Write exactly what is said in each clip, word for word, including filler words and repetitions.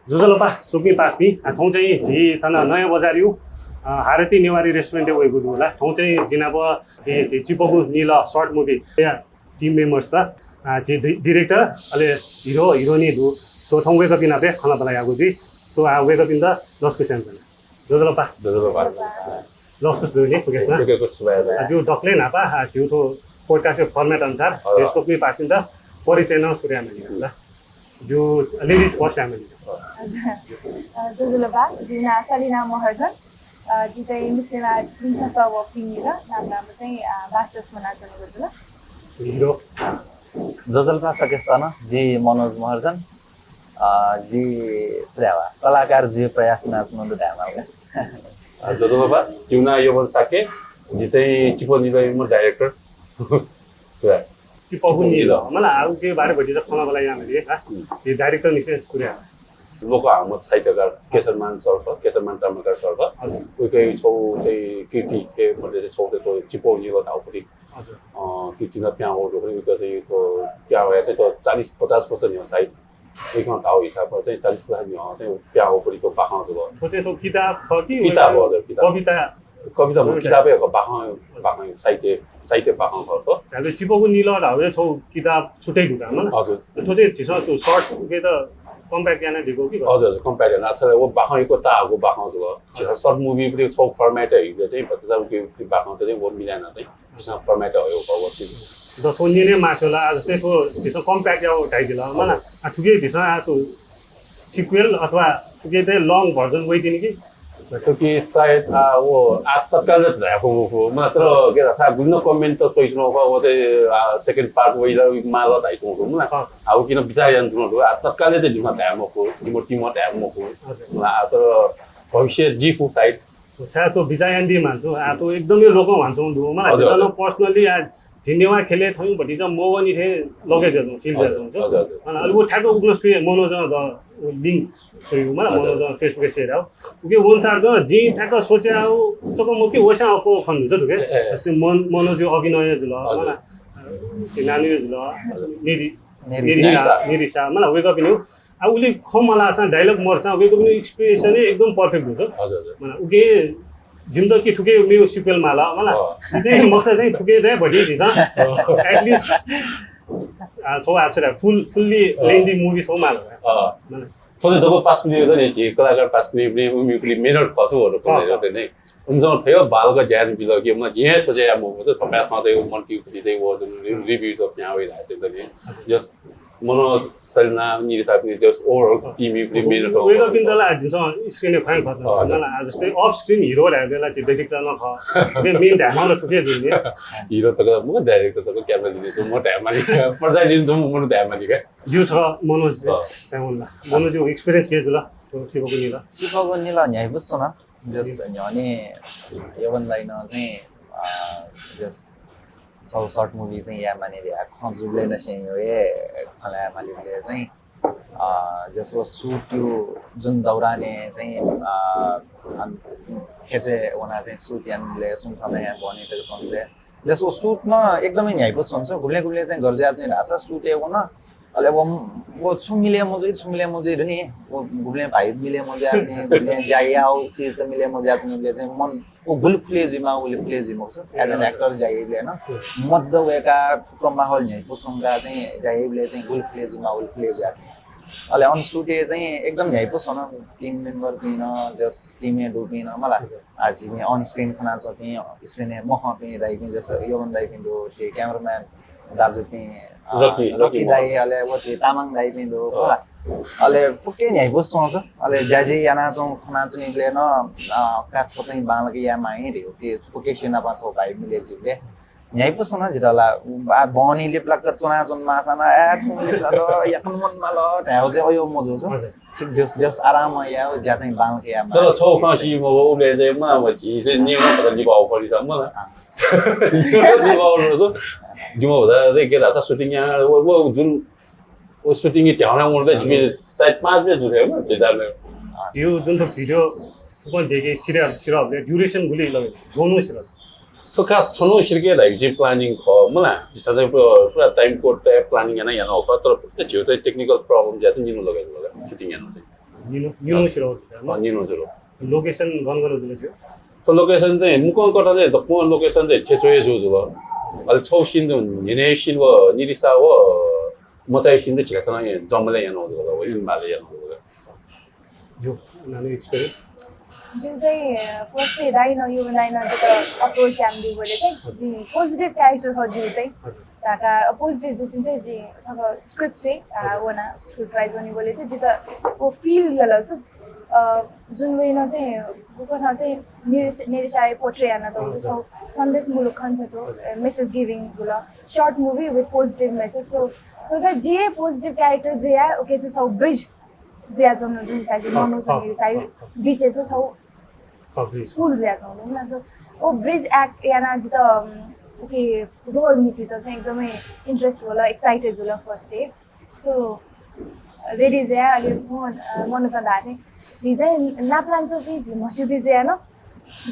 ज्वजलपा स्वकुमि पासापिं, आ, थौं चाहिँ झी थन नयाँ बजारयु, आ, हारती नेवारी रेस्टुरेन्टय् वयेगु दु ला। थौं चाहिँ जि नाप झी चिपगु निल सर्ट मुभी या टिम मेम्बर्स त, आ, झी डि-, डिरेक्टर अले हिरो हिरोनी दु। So थौं वय्कःपिं नाप खँल्हाबल्हा यायेगु जुइ। So आ, वय्कःपिन्त लसकुस यानाच्वना। ज्वजलपा। ज्वजलपा। लसकुस दु नि, फुकेस ना। फुकेस सुभाय्। आ, ज्यू दकलय् न्हापा, आ, झीउ थ्व पोडकास्टया फर्म्याट अनुसार, हजुर। स्वकुमि पासापिन्त परिचय नं सुरु यायेमाली ला। ज्यू, ladies first family। हजुर। अ, ज्वजलपा, जिगु नां सलिना महर्जन। अ, जि चाहिँ मिस नेवाः जिमिसं सः व पिंगि र नाम नाम चाहिँ, अ, बास्टर्स मनाच्वनागु जुल। हिरो। ज्वजलपा सकसितं, जि मनोज महर्जन। अ, जि छु धायेमाः, कलाकार जुये प्रयास यानाच्वनागु धायेमाः। अ, ज्वजलपा, जिगु नां यवन शाक्य, जि चाहिँ चिपो निलयु डाइरेक्टर। सुरु याये। चिपगु निल। मला, आ, उके बारे भतिचा खँल्हाबल्हा यायेमाली, हा? हम्म। झी डाइरेक्टरनिसें सुरु याये। लोकंहाम्व साहित्यकार केशरमान सर खः, केशरमान ताम्राकार सर खः। हजुर। उइके छौ चाहिँ कृति हे मध्ये चाहिँ छौ चाहिँ थ्व चिपगु निल धाउगु कृति। हजुर। अ, कृति नं पिहां वःगु खः, उइके चाहिँ थ्व पिहां वया चाहिँ थ्व चालिस पचास वर्ष न्ह्यः सायद। उइकं धाउ हिसाबं चाहिँ चालिस पचास न्ह्यः चाहिँ पिहां वःगु थ्व बाखं जुल। थ्व चाहिँ छौ किताब खः कि किताब, उइके हजुर, किताब। कविता? कविता म कविता। किताबै खः, बाखं, बाखं, साहित्य, साहित्य बाखं खः थ्व। धायेबलय् चिपगु निल धाउया छौ किताब छुट्टै दु का, मला? हजुर। थ्व चाहिँ झीसं छौ सर्ट उके त कम्प्याक्ट याना दिगु कि? हजुर, हजुर, कम्प्याक्ट याना। अथवा व बाखं यक्व ताःहाकःगु बाखं जुल। झीसं सर्ट मुभी पनि छौ फर्म्याट हे हिबलय् चाहिँ भतिचा उके बाखं त चाहिँ व मिलायेना चाहिँ झीसं फर्म्याट हयेगु खः व। द छौ न्यने मास्ति ला, आ, जस्तै थ्व झीसं कम्प्याक्ट याउ धाइदिल, मला? हजुर। आ, थुके झीसं आ, थ्व सिक्वेल अथवा थुके चाहिँ लङ भर्जन वइतिनि कि? थुके सायद, आ, व आ तत्काल धायेफु मखु। मला तर के धाःसा गुलिं कमेन्ट त स्वइच्वनागु खः, व चाहिँ, आ, सेकेन्ड पार्ट वइला माल धाइच्वंगु खः, मला। अँ। आ, उकिं बिचाः यानाच्वनागु खः, आ, तत्काल चाहिँ जिमिसं धाये मखु, जिमि टिमं धाये मखु। हजुर। मला, आ, तर भविष्य जुइफु सायद। छाय् थ्व बिचाः यानादी माःगु, आ, थ्व एकदमै लोकं ह्वानाच्वंगु दु, मला। हजुर, जितः नं हजुर। Personally, आ, झी नेवाः ख्यलय् थौं भतिचा मवःनि थें लगे जुयाच्वंगु, feel हजुर, जुयाच्वंगु। हजुर, हजुर। अन अले व ठ्याक्क उबलय् स्वये मनोजं द link स्वयेगु, मला, हजुर। मनोजं Facebook-य् share याःगु। उके व अनुसार द जिं ठ्याक्क स्वयागु चक मखु कि वस्यां अप्वः खने दु थुके। ए, ए। अले मन-, मनोजया अभिनय जुल, हजुर। मला, झी नानुया जुल, हजुर। निरि-, निरिसा। निरिसा, निरिसा, मला, वय्कःपिनिगु आ, उलि खँ मल्हाःसां, dialogue मदय्‌सां वय्कःपिनिगु expression एकदम perfect दु। हजुर, हजुर। मला, उके जिमित कि थुके मेगु सिक्वेल माल, मला। अँ। जि चाहिँ मखुसा चाहिँ थुके दये भति झीसं। अँ। At least, आ, छौ आ, छौ आ, full, fully अँ। Lengthy movie छौ माल। अँ। मला। थ्व चाहिँ जब पासापिं नि, झी कलाकार पासापिं नि, उमि पुलि मेहनत खसु हो, अँ। नि। उमि चाहिँ थयो बालक ज्यान बिल कि, म जिं हे सोचे या मखु, थपाय् थौं चाहिँ मन ति पुलि चाहिँ वो जुन रि-, review तो प्यां वइ ला चाहिँ नि। Just मनोज, सलिना, निरिसापिनि just overall team-इ पनि मेहनत हो। वय्कःपिन्त ला जिमिसं screen-य् खने खः। अँ, हजुर। मला, आ, जस्तै off screen hero धायेबलय् ला झी director नं खः। मे-, main धायेमाःम्ह ला थुके जुल नि। Hero तक, म director तक camera जुल नि, म धायेमाली। पर्दा जुल नि, म धायेमाली का। ज्यू छ, मनोज, अँ। धायेमाल ला। मनोजया experience गय् जुल, थ्व चिपगु निल? चिपगु निल न्ह्याइपुसे च्वन। Just न्ह्यःने यवन दाइनं चाहिँ, अ, just छौ short movie चाहिँ याये मानि धया खँ जूबलय् नसें हे खँ ल्हाये मालीबलय् चाहिँ, अ, just व shoot-या जुन दौरानय् चाहिँ, अ, अन खेचय् वना चाहिँ shoot यानाबलय् सुं थन हे बहनी तक च्वंबलय् just व shoot नं एकदमै न्ह्याइपुसे च्वन। गुबलें गुबलें चाहिँ गथे जुयाच्वन धाःसा shoot-य् वन अले व, व छु मिले मजुइ, छु मिले मजुइ धुनि, व गुबलें vibe मिले मजुयाच्वनी, गुबलें ज्या याउ चिज त मिले मजुयाच्वनीबलय् चाहिँ मन व गुलि फुले जुइमाः, उलि फुले जुइ मखुसा। As an actor ज्या याइबलय् नं मज्जा वय्काः फुक्क माहौल न्ह्याइपुसे च्वंकाः चाहिँ ज्या याइबलय् चाहिँ गुलि फुले जुइमाः, उलि फुले जुयाच्वनी। अले अन shoot-य् चाहिँ एकदम न्ह्याइपुसे च्वन, team member-पिं नं, just team-य् दुपिं नं मला। आ, झीपिं on screen खनाच्वंपिं, screen-य् मखंपिं दाइपिं, जस्तै यवन दाइपिं दु, झी cameraman दाजुपिं, अ, रकी, रकी रकी दाइ, मखं। अले व झी तामाङ दाइपिं दु, अँ। होला। अले फुक्क न्ह्याइपुसे च्वंगु। अले ज्याझ्वः यानाच्वंगु खनाच्वनीबलय् नं, अ, का थ्व चाहिँ बांलाक यायेमाः हे धइगु, फुक्क स्वयाः नापं छौ vibe मिले जुइबलय्। न्ह्याइपुसे नं जितः ला, आ, बहनी लिपलाक च्वनाच्वनेमाःसां नं, ए, थौं लिपलात, याकनं मन माल, धायेगु चाहिँ अय् मजू छु। हजुर। ठीक जस, जस आराम यायेगु, ज्या चाहिँ बांलाक यायेमाः। तर छौ खँ सी मखु, उबलय् चाहिँ म, म झी चाहिँ नियम भचा लिपाउ परि त मला। अँ। लिपाउ छु। जिमि भचा चाहिँ के धाःसा shooting या, व, व जुन, व shooting-य् ध्यान वंबलय् जिमि सायद पाँच बजे जुल हे म, झी दाने। अँ। यो जुन त video फुक्कं देखे सिरा, सिरा, duration गुलि लगे, दोनों सिरा। थ्व खास छन्हु सिरके धाइगु चाहिँ planning खः मला। झीसं चाहिँ पुरा, पुरा time code तयाः planning याना यानागु खः, तर फुक्क झीगु चाहिँ technical problem जुयाः चाहिँ निन्हु लगे, लगे shooting याना चाहिँ। निन्हु निन्हु सिरौ जुल। निन्हु जुल। लोकेसन गन गन जुल? थ्व लोकेसन चाहिँ मुक्कं कथं चाहिँ दक्वं लोकेसन चाहिँ थ्व च्वय् जू जुल। अले छौ scene न्हिनय् scene व निरिसा व मचाय् scene चाहिँ झिला थन जंगलय् याना जुल, व इन्मालय् याना जुल। ज्यू, नानु experience? ज्यू चाहिँ first चाहिँ दाइनं यो दाइनं जितः approach यानादीबलय् चाहिँ जि positive character खः ज्यू चाहिँ। हजुर। ताका positive जूसां चाहिँ जि छकः script चाहिँ, आ, हजुर। वना script wise वनीबलय् चाहिँ जितः व feel यल सु, अ, जुन वे नं चाहिँ गुकथं चाहिँ निरिस-, निरिसाया portray यानातःगु हजुर। छौ सन्देशमूलक खँ छ थ्व, हजुर। अ, message giving जुल, short movie with positive message। So थ्व चाहिँ जि positive character जुया, उके चाहिँ छौ bridge जुयाच्वंगु दु नि साइड, अँ, मनोज अँ, अनि साइड अँ, अँ। बिचय् चाहिँ छौ अँ, bridge। पुल जुयाच्वंगु दु नि। So ओ bridge act याना जितः, उम, उके role मितित चाहिँ एकदमै interest वल, excited जुल first day। So ready जुया अले म, अ, मनोजं धाःथें, झी चाहिँ नापलानाच्वंपिं, झी म्हस्यूपिं जुया नं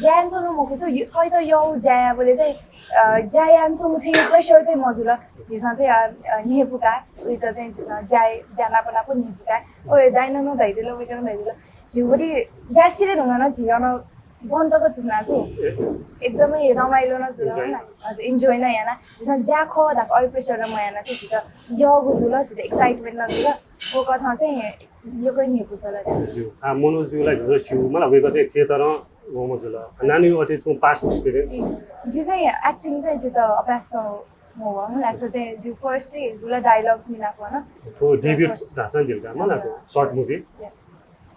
ज्या यानाच्वनु मखु, so, थःत यःगु ज्या यायेबलय् चाहिँ, अ, ज्या यानाच्वंगु थें pressure चाहिँ मजुल। झीसं चाहिँ, अ, अ, न्ह्यइपुका, उइत चाहिँ झीसं ज्या, ज्या नाप नाप न्ह्यइपुका। ओ, दाइनं नं धयादिल, वय्कलं नं धयादिल। झीगु ज्या सिधये धुंकाः नं झी अन बन तक झीसं छु एकदमै रमाइलो नं जुल, enjoy। हजुर, enjoy नं याना। झीसं ज्या खः धकाः अय् pressure नं मयाना चाहिँ झीत यःगु जुल, झीत excitement नं जुल। व कथं चाहिँ यक्व न्ह्यइपुसल। ज्यू। आ, मनोज ज्यूलाई झीसं स्यू, मला वय्कः चाहिँ theatre वंम्ह जुल। नानु अथे छुं past experience? जि चाहिँ acting चाहिँ जितः अभ्यास कं मवं, मला थ्व चाहिँ जि first day जुल dialogues मिनाप वन। थ्व so debut first धाःसां झीत का, मला हजुर। Short movie। Yes।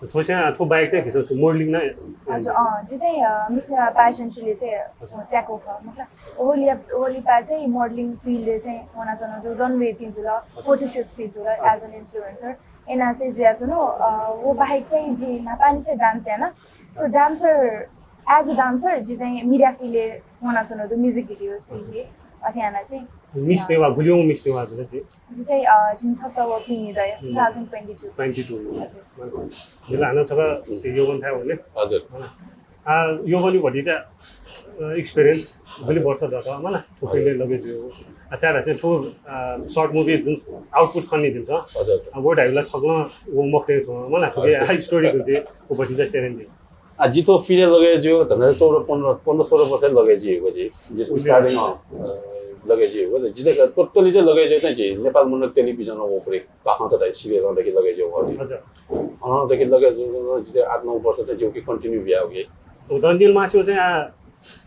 थ्व चाहिँ, थ्व बाहेक चाहिँ झीसं छु modeling नं? हजुर, अँ, जि चाहिँ, अ, Miss Nepal pageant ले चाहिँ, अ, हजुर। त्याकु खः, मतलब, ओलिया, ओलिपा चाहिँ modeling field ले चाहिँ वनाच्वनु दु, runway पिं जुल, हजुर। Photoshoots पिं जुल, हजुर। As an influencer। एना चाहिँ जुयाच्वनु, अ, वो बाहेक चाहिँ जि न्हापांनिसें dance याना। So dancer, as a dancer, जि चाहिँ media field ले वनाच्वनु दु, music videos पिं ले। अथे याना चाहिँ Miss नेवाः, गुलियौं Miss नेवाः जुल जि? जि चाहिँ, अ, झिंछसः व पिने दया, हम्म। Two thousand twenty two। Twenty two। हजुर। जिला हानं छकः यौवन थाय् वने। हजुर। आ, यौवनय् भतिचा, अ, experience, गुलि वर्ष दत, मला, थुपिले लगे ज्यू। अच्छा, रासे थु, अ, short movie जुन output खनी जुन छ। हजुर, हजुर। आ, वो धाइला छकलं वो मखने छ, मला, थुके हजुर। आ story गुजे, वो भतिचा share दे। आ, जि थ्व field लगे ज्यू, झन्डै चौध, पन्ध्र, पन्ध्र, सोह्र वर्ष लगे ज्यू, जिस उमेर। Starting, अ, लगे ज्यू, जिते totally चाहिँ लगे ज्यू चाहिँ जि नेपाल मण्डल television व पुरे बाखं त दाइ serial देखि लगे ज्यू हो। हजुर। अ, देखि लगे ज्यू, जिते आठ नौ वर्ष चाहिँ ज्यू कि continue बिया हो कि। उ दन्दिल मासु चाहिँ, आ,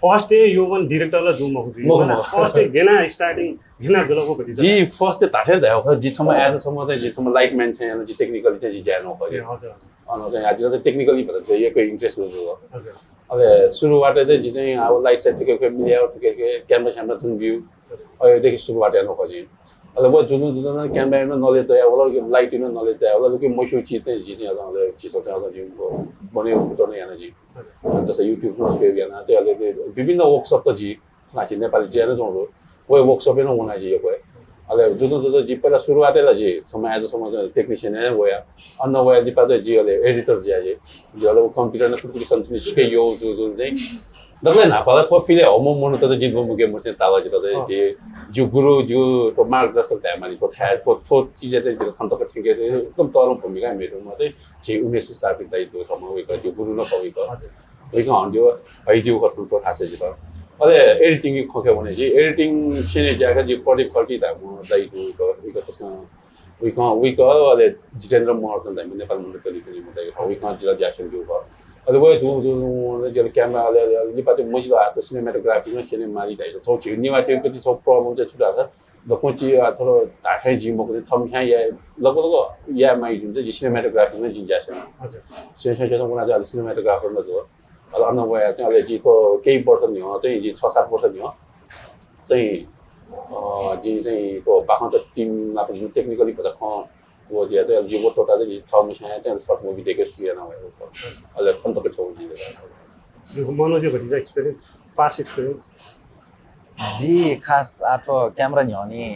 first day यो पनि director ला जू मखु जू। मखु, मला, मखु। First day गेना starting गेना जुल को भति जि first day ताठे दाइ हो, जि छम्ह as a छम्ह चाहिँ जि छम्ह light man चाहिँ, जि technically चाहिँ जि ज्या नं हो। ए, हजुर, हजुर। अन चाहिँ आजिल चाहिँ technically भति चाहिँ यक्व interest नु जुल। हजुर। अले सुरुवात चाहिँ जि चाहिँ अब light साइट थुके के मिले, थुके के camera स्यामरा थुन बिउ। हजुर। अ, यो देखि सुरुवात याना खोजी। अले वो जुजुं जुजुं camera नं knowledge दया, वो light नं knowledge दया, वो के मस्यू चिज चाहिँ जि चाहिँ अझ अले चिज चाहिँ अझ जि बने उतर याना जि। हजुर। जस्तै YouTube नं share याना चाहिँ अले विभिन्न workshop त जि नाछि नेपाली ज्या नं जुल। वो workshop नं वना जि यक्व। अले जुजुं जुजुं जि पहिला सुरुवात ला जि छम्ह as a छम्ह technician हे वया। अन वया लिपा चाहिँ जि अले editor ज्या जि। जि अले computer नं कुछ कुछ समथिङ सिके यो जुजुं चाहिँ। दकले न्हापा ला थ्व field हे हम्म मनु त जि मुके मुसे ताला जि त चाहिँ जि, जि गुरु जि थ्व मार्गदर्शक धाये मानि थ्व थाय् थ्व, थ्व चिज चाहिँ जि थन तक थिंके एकदम तरं भूमिका मेटु म चाहिँ जि उमेश स्थापित दाइ थ्व छम्ह वय्कः जि गुरु नं खः वय्कः। हजुर। वय्कलं हंदियो, हइदियो कथं थ्व थासे जित। अले editing खँके वने जि, editing स्यने ज्याखा जि प्रदीप खड्गी धाःम्ह दाइ थ्व वय्कः, वय्कः तसकं वय्कः, वय्कः अले जितेन्द्र महर्जन धाःम्ह नेपाल मण्डल television मा दाइ, वय्कलं जित ज्या स्यने ब्यूगु खः। अले वय् धुं धुं धुं जि अले camera अले, अले, अले लिपा चाहिँ मजिल हात cinematography नं स्यने माली धाइ। छौ झी नेवाः चाहिँ कति छौ problem चाहिँ छु धाःसा दक्वं चिज, आ, थ्व धाःथें जि मखु, थम्हं या, लगभग लगभग या माइ जुन चाहिँ जि cinematography नं जि ज्या स्यना। हजुर। स्यं, स्यं, स्यं, वना चाहिँ अले cinematographer नं जुल। अले अन वया चाहिँ अले जि थ्व केही वर्ष न्ह्यः चाहिँ जि छ सात वर्ष न्ह्यः चाहिँ, अ, जि चाहिँ थ्व बाखंचा team नाप जि technically भचा खँ व जि चाहिँ अले जि वो तोता चाहिँ जि थःम्हस्यां चाहिँ short movie देके सुरु याना वया। अले थन तक छौ जि। मनोज भतिचा experience, past experience? जि खास आ थ्व camera न्ह्यःने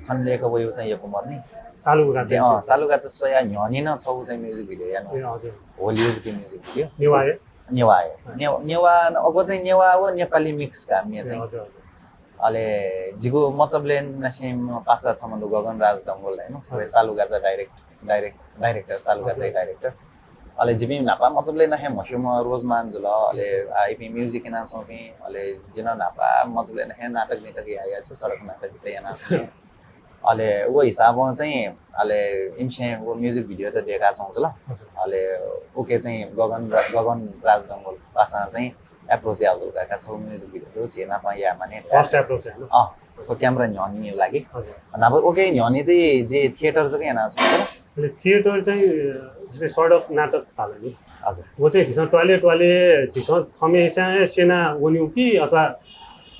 खनेदय्क वयेगु चाहिँ यक्व मदुनि। सालुगाचा जि, अँ, चाहिँ। सालुगाचा स्वया न्ह्यःने नं छगू चाहिँ music video याना। ए, हजुर। Hollywood के music video। नेवाः हे? नेवाः हे। हजुर। ने-, नेवाः न-, अगो चाहिँ नेवाः व नेपाली mix का म्ये ए, चाहिँ। हजुर, हजुर। अले जिगु मचाबलें नासिम पासा छम्ह दु गगन राज डंगोल है न। हजुर। सालुगाचा direct, direct, director, सालुगाचा हजुर। Director। अले जिपिं न्हापा मजबले नं हे म्हस्यूम्ह रोजमान जुल। अले आ, इपिं music यानाच्वंपिं, अले जिं नं न्हापा मजबले नं हे नाटक निटक याया छु, सडक नाटक यानाच्वं। अले व हिसाबं चाहिँ अले इमिसं व music video त देखाच्वं जुल। अले उके चाहिँ गगन रा-, गगन राजडंगोल पासां चाहिँ approach याः जुल का, का छगू music video दु, झी नाप याये माने। First approach है, अँ, थ्व camera न्ह्यःने लागि। हजुर। न्हापा उके न्ह्यःने चाहिँ जिं theatre जक यानाच्वं जुल। अले theatre चाहिँ, अ, जस्तै सडक नाटक धाल नि। हजुर। व चाहिँ झीसं त्वालय् त्वालय् झीसं थम्हेस्यां स्यना वन्यु कि अथवा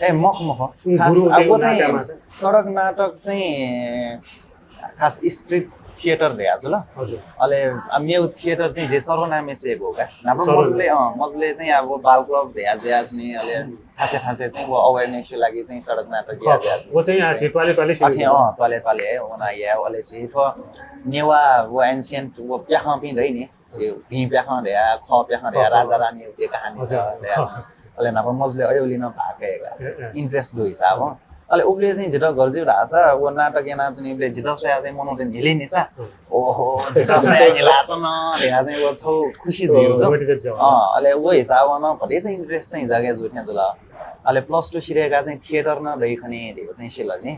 ए, मखु, मखु। सुन खास गुरु अब चाहिँ सडक नाटक चाहिँ खास street theatre धया जुल। हजुर। अले आ, मेगु theatre चाहिँ जे सर्वनामे सेगु का। न्हापा मजबले, अँ, मजबले चाहिँ अब बाल club धया जुया जुनि, अले थासे थासे चाहिँ व awareness लागि चाहिँ सडक नाटक या जुया जुनि। व चाहिँ आ, झी त्वालय् त्वालय् अथे, अँ, त्वालय् त्वालय् हे वना या, अले झी थ्व नेवा व ancient व प्याखंपिं दइ नि। झी भिं प्याखं धया, ख प्याखं धया, राजा रानी उके कहानी धया। अले न्हापा मजबले अय्‌उलि नं भाग कयेका। ए, ए। Interest दु हिसाबं। अले उबले चाहिँ जितः गर्जिउ धाःसा व नाटक यानाच्वनीबले जितः स्वया चाहिँ मनूत न्हिले निसा। ओहो, जितः स्वया न्हिलाच्वन धया चाहिँ व छौ खुसी जुइ। अँ, अले व हिसाबं नं भति चाहिँ interest चाहिँ जागे जु थें जुल। अले plus two सिधयेका चाहिँ theatre नं दइ खने धयो चाहिँ सिल जिं।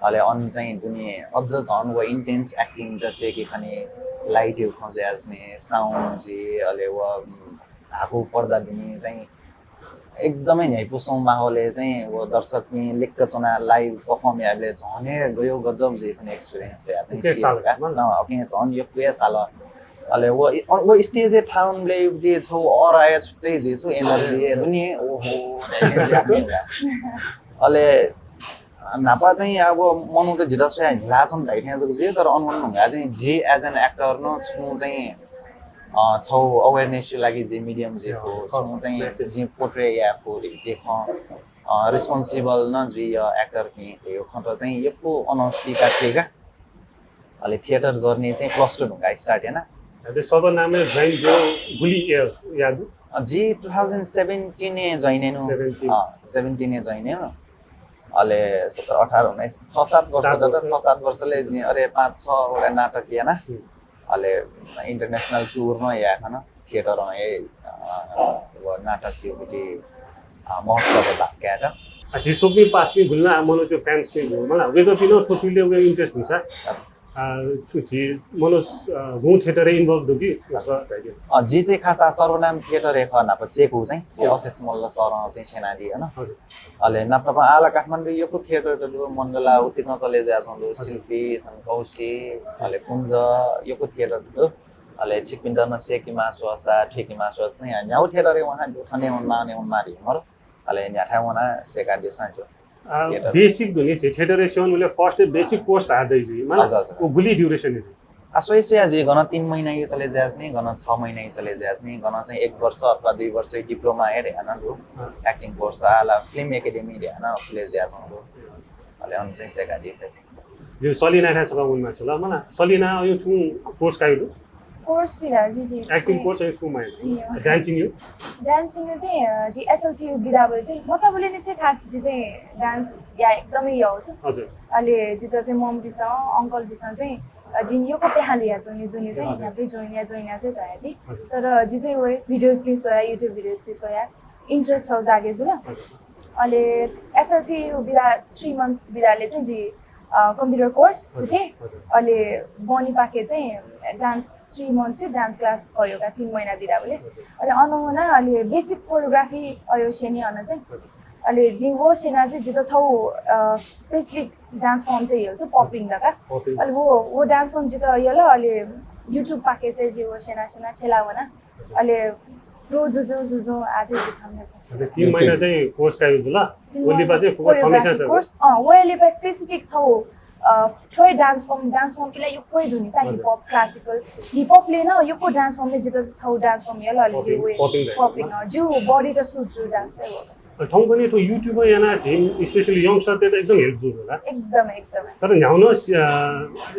अले अन चाहिँ दुने अझ झन व intense acting त सेकी खने, light यु खँ जुया जुने, sound जी, अले व, उम्, हाकु पर्दा दुने चाहिँ एकदमै न्ह्याइपुसं माहौलय् चाहिँ व दर्शकपिं लिक्क च्वना live perform याबले झन हे गयो गजब जुइ खने experience दया चाहिँ। अँ, अके झन यक्व साल। अले व, व stage ए ठाउन ब्ले छौ और आया छुट्टै जुइ छु energy ए दुने, ओहो, अले न्हापा चाहिँ अब मनूत जितः स्वया न्हिलाच्वन धाइथें जक जुइ, तर अन वन नुंगा चाहिँ जि as an actor नं छुं चाहिँ, अ, छौ awareness यु लागि जि medium जुइ फु, छुं चाहिँ जि portray या फु रे, देखं, अ, responsible नं जुइ य actor कि यो खँत चाहिँ यक्व अन सीका थिएका। अले theatre journey चाहिँ plus two नुंगा start याना। अले सर्वनामे join जो गुलि year याद? अ, जि two thousand seventeen ए join यानु। Seventeen। अ, seventeen ए join यानु। अले सत्र, अठार, उन्नाइस, छ सात वर्ष सात त, वर्ष। छ सात वर्षले जि, अरे, पाँच छ वटा नाटक याना। अले international tour नं याखन। Theatre नं ए, अ, व नाटक यो बिति, अ, महोत्सव भाग कायेत। आ, झी स्वपिं पासपिं गुलि नं आ, मनू च्वय् fans पिं गुलि मला, वेगपिं नं थ्व field वे interest हुसा। आ, छु झी मनू, अ, गुं theatre involve दु कि? अ, जि चाहिँ खास आ सर्वनाम theatre ए खः न्हापा सेकु चाहिँ, जि अशेष मल्ल सरं चाहिँ सेनादी हन। हजुर। अले नाप नाप आला काठमाडौं यक्व theatre त दु, मण्डला उतिकं चले जुया च्वंगु दु, हजुर। शिल्पी, थन कौशी, अले कुञ्ज, यक्व theatre त दु। अले छिकपिन्त नं सेकिमा स्वसा, ठुकिमा स्वसा, या न्याउ theatre ए वना, थने वना, माने वना मारी, मर। अले न्याथाय् वना सेका दिउसां जो। आ, theatre। Basic दुने झी theatre ए सेवन उले first ए basic course हार दइ जुइ, मला? हजुर, हजुर। ओ गुलि duration ए जुइ? आ, सोया सोया जुइ, गन तीन महिना यु चले जुया जुनि, गन छ महिना यु चले जुया जुनि, गन चाहिँ एक वर्ष अथवा दुई वर्ष diploma ए रे हन दु। हाँ। Acting course आला film academy रे हन खुले जुया च्वंगु दु। अले अन चाहिँ सेका दि फे। जो सलिना थाय् छकः वनेमाः छु ल, मला सलिना अय् छुं course कायु दु? Course बिदा, जी, जी। Acting course अय् छुं माय्? जी, हो। Dancing यु? Dancing यु चाहिँ, अ, जि SLC यु बिदा बल चाहिँ, मतलब उले नि चाहिँ खास जि चाहिँ dance या एकदमै यौ छु। हजुर। अले जित चाहिँ मम्मी सँग, uncle बी सँग चाहिँ, अ, जिन यक्व प्याहां लिया चाहिँ, जुन चाहिँ हजुर। यहाँ पे join या, join या चाहिँ धया दि। हजुर। तर जि चाहिँ वय् videos पिं स्वया, YouTube videos पिं स्वया, interest छ जागे जुल। हजुर। अले SLC यु बिदा three months बिदाले चाहिँ जि, अ, computer course हजुर, सुटे। हजुर। अले बनी पाखे चाहिँ dance three months यु dance class कयो का तीन महिना बिदा बले। हजुर। अले अन वना अले basic choreography अयो सेनी अन चाहिँ। हजुर। अले जि वो सेना चाहिँ जित छौ, अ, specific dance form चाहिँ यो छ popping द का। Popping। अले वो, वो dance form जित यल अले YouTube पाखे चाहिँ जि वो सेना सेना छेला वना। अले प्रो जुजु जुजु आजै जिथाम। अले तीन महिना चाहिँ course कायु जुल। तीन महिना ओलीपा चाहिँ फुकट choreography थमेसा छ। Course, अँ, ओलीपा specific छौ, अ, थ्वै dance form, dance form किला यक्वै धुनि सा हजुर। Hip hop, classical। Hip hop ले न यक्व dance form ले जित छौ dance form यल अले popping, जि वे popping। Popping, अँ, जु body त suit जु dance है वो। अ, थौं पनि थ्व YouTube याना झिम, specially youngster ते त एकदम help जु होला। एकदम, एकदम। तर न्याउन, अ,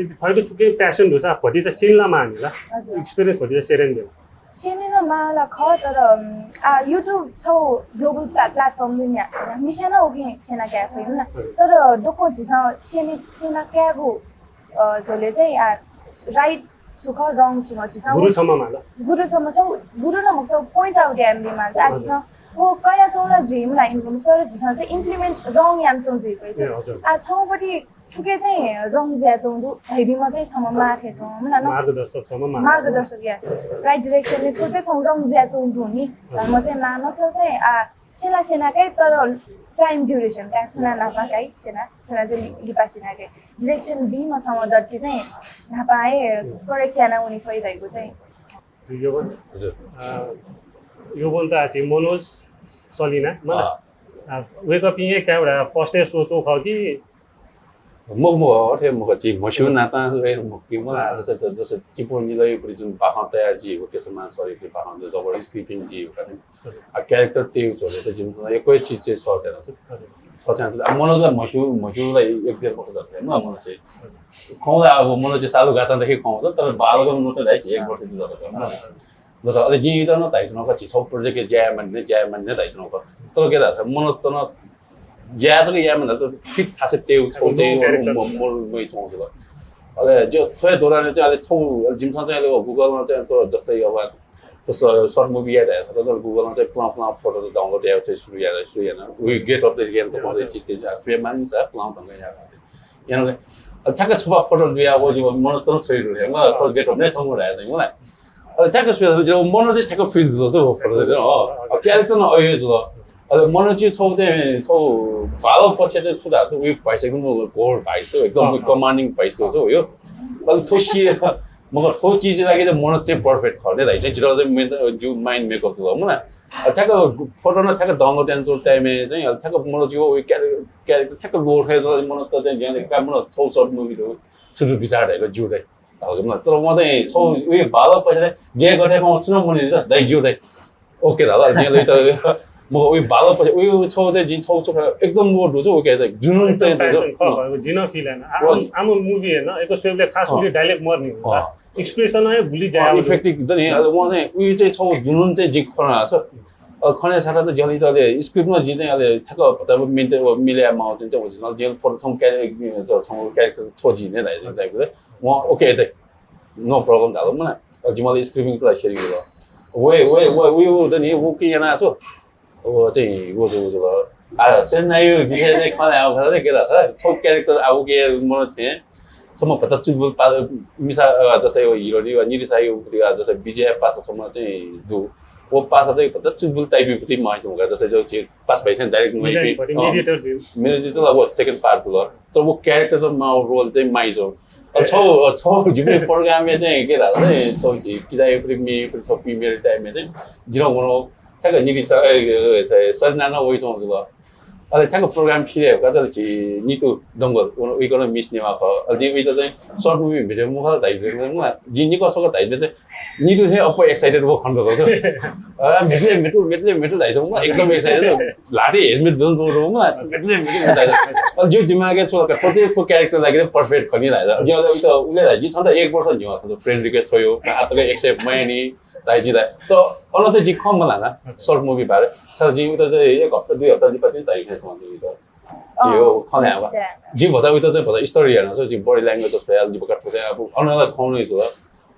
यदि थैले छुके passion दुसा भतिचा सिनला मानिला। हजुर। Experience भतिचा सेरेन देला। सेने न माला ख, तर, अम, आ, YouTube छौ global pla-, platform दुनिया, मिसा न ओके सेना क्या फैन ना। हजुर। तर दोको झिसा सेने, सेना क्यागु, अ, झोले चाहिँ, आ, right छु खः, wrong छु खः, झीसं गुरु छम्ह माल। गुरु छम्ह छौ, गुरु न मखु, छौ point out याये माल। आ, हजुर। झीसं व कयाच्वंगु ला जुइ मला इम्प्रुभ, तर झीसं चाहिँ इम्प्लिमेन्ट रङ यानाच्वंगु जुइ फइ। ए, हजुर। आ, छौपट्टि थुके चाहिँ रङ जुयाच्वंगु दु, धैबिम चाहिँ छम्ह माः थें च्वं, मला न? मार्गदर्शक छम्ह माः। मार्गदर्शक, yes। राइट डाइरेक्सनय् थ्व चाहिँ छौ रङ जुयाच्वंगु दु नि। हजुर। धर्म चाहिँ मानव छ चाहिँ, आ, सेना सेना काइ, तर टाइम ड्युरेसन काइ, सुना न्हापा काइ, सेना, सेना चाहिँ लिपा सेना काइ। डाइरेक्सन बीम्ह छम्ह दर्के चाहिँ न्हापा हे करेक्ट याना वने फइ धइगु चाहिँ। यो वन? हजुर। अ, यो वन त आछि मनोज सलिना, मला? अँ। अ, वेकअपिं हे काइ वडा फर्स्ट डे सोचो खः कि? मखु, मखु, अथे मखु, झी म्हस्यू नातां हे मखु कि, मला, जस, जस, जस चिपो निलयपुरी जुन बाखं तयार जी हो, केशवमान सर इपिं बाखं जबर स्क्रिपिङ जी हो का। हजुर। आ, क्यारेक्टर तेउ झोले त जिम एक्वै चिज चाहिँ सच्याना छ। हजुर। सच्याना छ। आ, मनोज ला म्हस्यू, म्हस्यू ला एक डेढ वर्ष जति, मला, मनोज चाहिँ। हजुर। खौला अब मनोज चाहिँ सालु गातां देखि खौ त, तर बालक मनोज त लाइक एक वर्ष जति, मला। हजुर। ल, अले जिं इतन धाइछुनौका, झी छौ प्रोजेक्ट ज्या मान्ने, ज्या मान्ने धाइछुनौका। तर के धाःसा, मनोज तन ज्या जक याये मान्ने त फिट थासे तेउ छौ हजुर, चाहिँ नो क्यारेक्टर। म, म, मै छौ जुल। अले जो थ्वया दौरान चाहिँ अले छौ, अले जिमिसं चाहिँ अले Google-मा चाहिँ त जस्तै अब त स-, सर्ट मुभी या धाःसा त Google-मा चाहिँ पुलां, पुलां फोटो त डाउनलोड या चाहिँ सुरु या, सुरु याना। उही गेट अप द गेम त हजुर। चिज चाहिँ सुरु या मानिस पुलां ढंग या। याना अले ठ्याक्क छपा फोटो लिया हो, जिम मनोज तन छोइ रु हे, म थोड़ा गेट अप नै छौ रे चाहिँ, मला। अले ठ्याक्क सुरु, जो मनोज चाहिँ ठ्याक्क फिल जुल चाहिँ हो फोटो चाहिँ, अँ। अब क्यारेक्टर न अयो जुल। अले मनोज चाहिँ छौ चाहिँ, छौ भालो पक्ष चाहिँ छु धाःसा, उही भोइस एकदम घोर भोइस, एकदम अँ, अँ। कमान्डिङ भोइस छ हो यो। अले थ्व सी, मगर थ्व चिज लागि चाहिँ मनोज चाहिँ पर्फेक्ट खः ने धाइ चाहिँ, जिरो चाहिँ मे-, जो माइन्ड मेकअप जुल, मला। अले ठ्याक्क फोटो न ठ्याक्क डाउनलोड याना जुल टाइम चाहिँ, अले ठ्याक्क मनोज चाहिँ उही क्यारे-, क्यारेक्टर ठ्याक्क लोड हे जुल, मनोज त चाहिँ ज्यान का मनोज छौ सर्ट मुभी दु, सुरु विचार धाइ ज्यू धाइ। हल्का मतलब, तर म चाहिँ छौ उही भालो पक्ष चाहिँ गे गथे म चुन मुनि जा, दाइ ज्यू दाइ। ओके धाल, जिं लैत म उही भालो पक्ष, उही छौ चाहिँ जिं छौ छौ एकदम वो दु छ, ओके दाइ, जुनुन चाहिँ एकदम दु छ। Passion, खः, खः, जिन फिल याना। आ, वा। आम, आम मुभी हेर्न, एक स्वेबले खास अँ। उली डायलग मर्नी हुँदा, अँ। एक्सप्रेसन हे भुलि जाया अँ, हुँदा। इफेक्टिभ त नि, अब म चाहिँ उही चाहिँ छौ जुनुन चाहिँ जिं खना छ। अ, खने साथ त जलि त अले स्क्रिप्टमा जिं चाहिँ अले ठ्याक्क भचा मेन्टे, मिले माउ चाहिँ, चाहिँ, चाहिँ, चाहिँ, फोटो छौ क्यारे-, छौ क्यारेक्टर थ्व जिं नै धाइ, चाहिँ, चाहिँ, म ओके दाइ। No problem धाल, मला। अ, जिमल स्क्रिप्टिङ क्लास सेरी गेल। वे, वे, वे, वे, वे, दनि, वो के याना छौ? वो चाहिँ, वो जो, वो जो, आ, सेनायो विषय चाहिँ खने आउ खने के ला, छौ क्यारेक्टर आउ के मन छे। छम्ह भचा चुलबुल पा-, मिसा, अ, जस्तै यो हिरोनी वा निरिसा यो, अ, जस्तै विजय पासा छम्ह चाहिँ दु। वो पासा चाहिँ भचा चुलबुल टाइप यो बुटी माइ छम्ह का, जस्तै जो चे पास भाइ थें डाइरेक्ट माइ मिलाइ पि, भरि अ, मेडिएटर जिउ। मेडिएटर अब सेकन्ड पार्ट जुल। तर वो क्यारेक्टर त माउ रोल चाहिँ माइ जो। अ, छौ, अ, छौ जिब्रे प्रोग्राम या चाहिँ के ला, चाहिँ छौ जि किजा यो बुटी मे, बुटी छौ प्रिमियर टाइम या चाहिँ जिरो गनो, ठ्याक्क निरिसा, ए, ए, ए, सजना न वइ छौ जुल। अले ठ्याक्क प्रोग्राम फिरे का, तर झी नितु दंगल, उन, उइकन मिस नेवा खः। अले जिं उइत चाहिँ सर्ट मुभी भेटे मुखा धाइ भेटे मुखा, जिं निकः स्वकः धाइ भेटे चाहिँ नितु चाहिँ अप्पु एक्साइटेड वो खन दत छ। अ, मेटले, मेटु, मेटले, मेटु धाइ छौ, एकदम एक्साइटेड। लाटे हेलमेट दन दो रो, मेटले, मेटले, मेटु धाइ छौ। अले जिउ दिमागय् छु का, थ्व चाहिँ थ्व क्यारेक्टर लागि पर्फेक्ट खनी धाइ। जिं अले उइत उले धाइ, जि छन्त एक वर्ष न्ह्यः छन्त फ्रेन्ड रिक्वेस्ट छ्वयो, आ तक एक्सेप्ट मयानि। दाइ जि दाइ। त अन चाहिँ जि खँ मला ना, हजुर। सर्ट मुभी बारे। सर जि उत चाहिँ एक हप्ता, दुई हप्ता लिपा चाहिँ दाइ खाइ छौं जि त। जि हो, अँ, खँ ल्यावा। जि भचा उत चाहिँ भचा स्टोरी याना, सो जि बडी ल्याङ्ग्वेज जस्तो याल, जि बका थोते अब अनला खौनै जुल।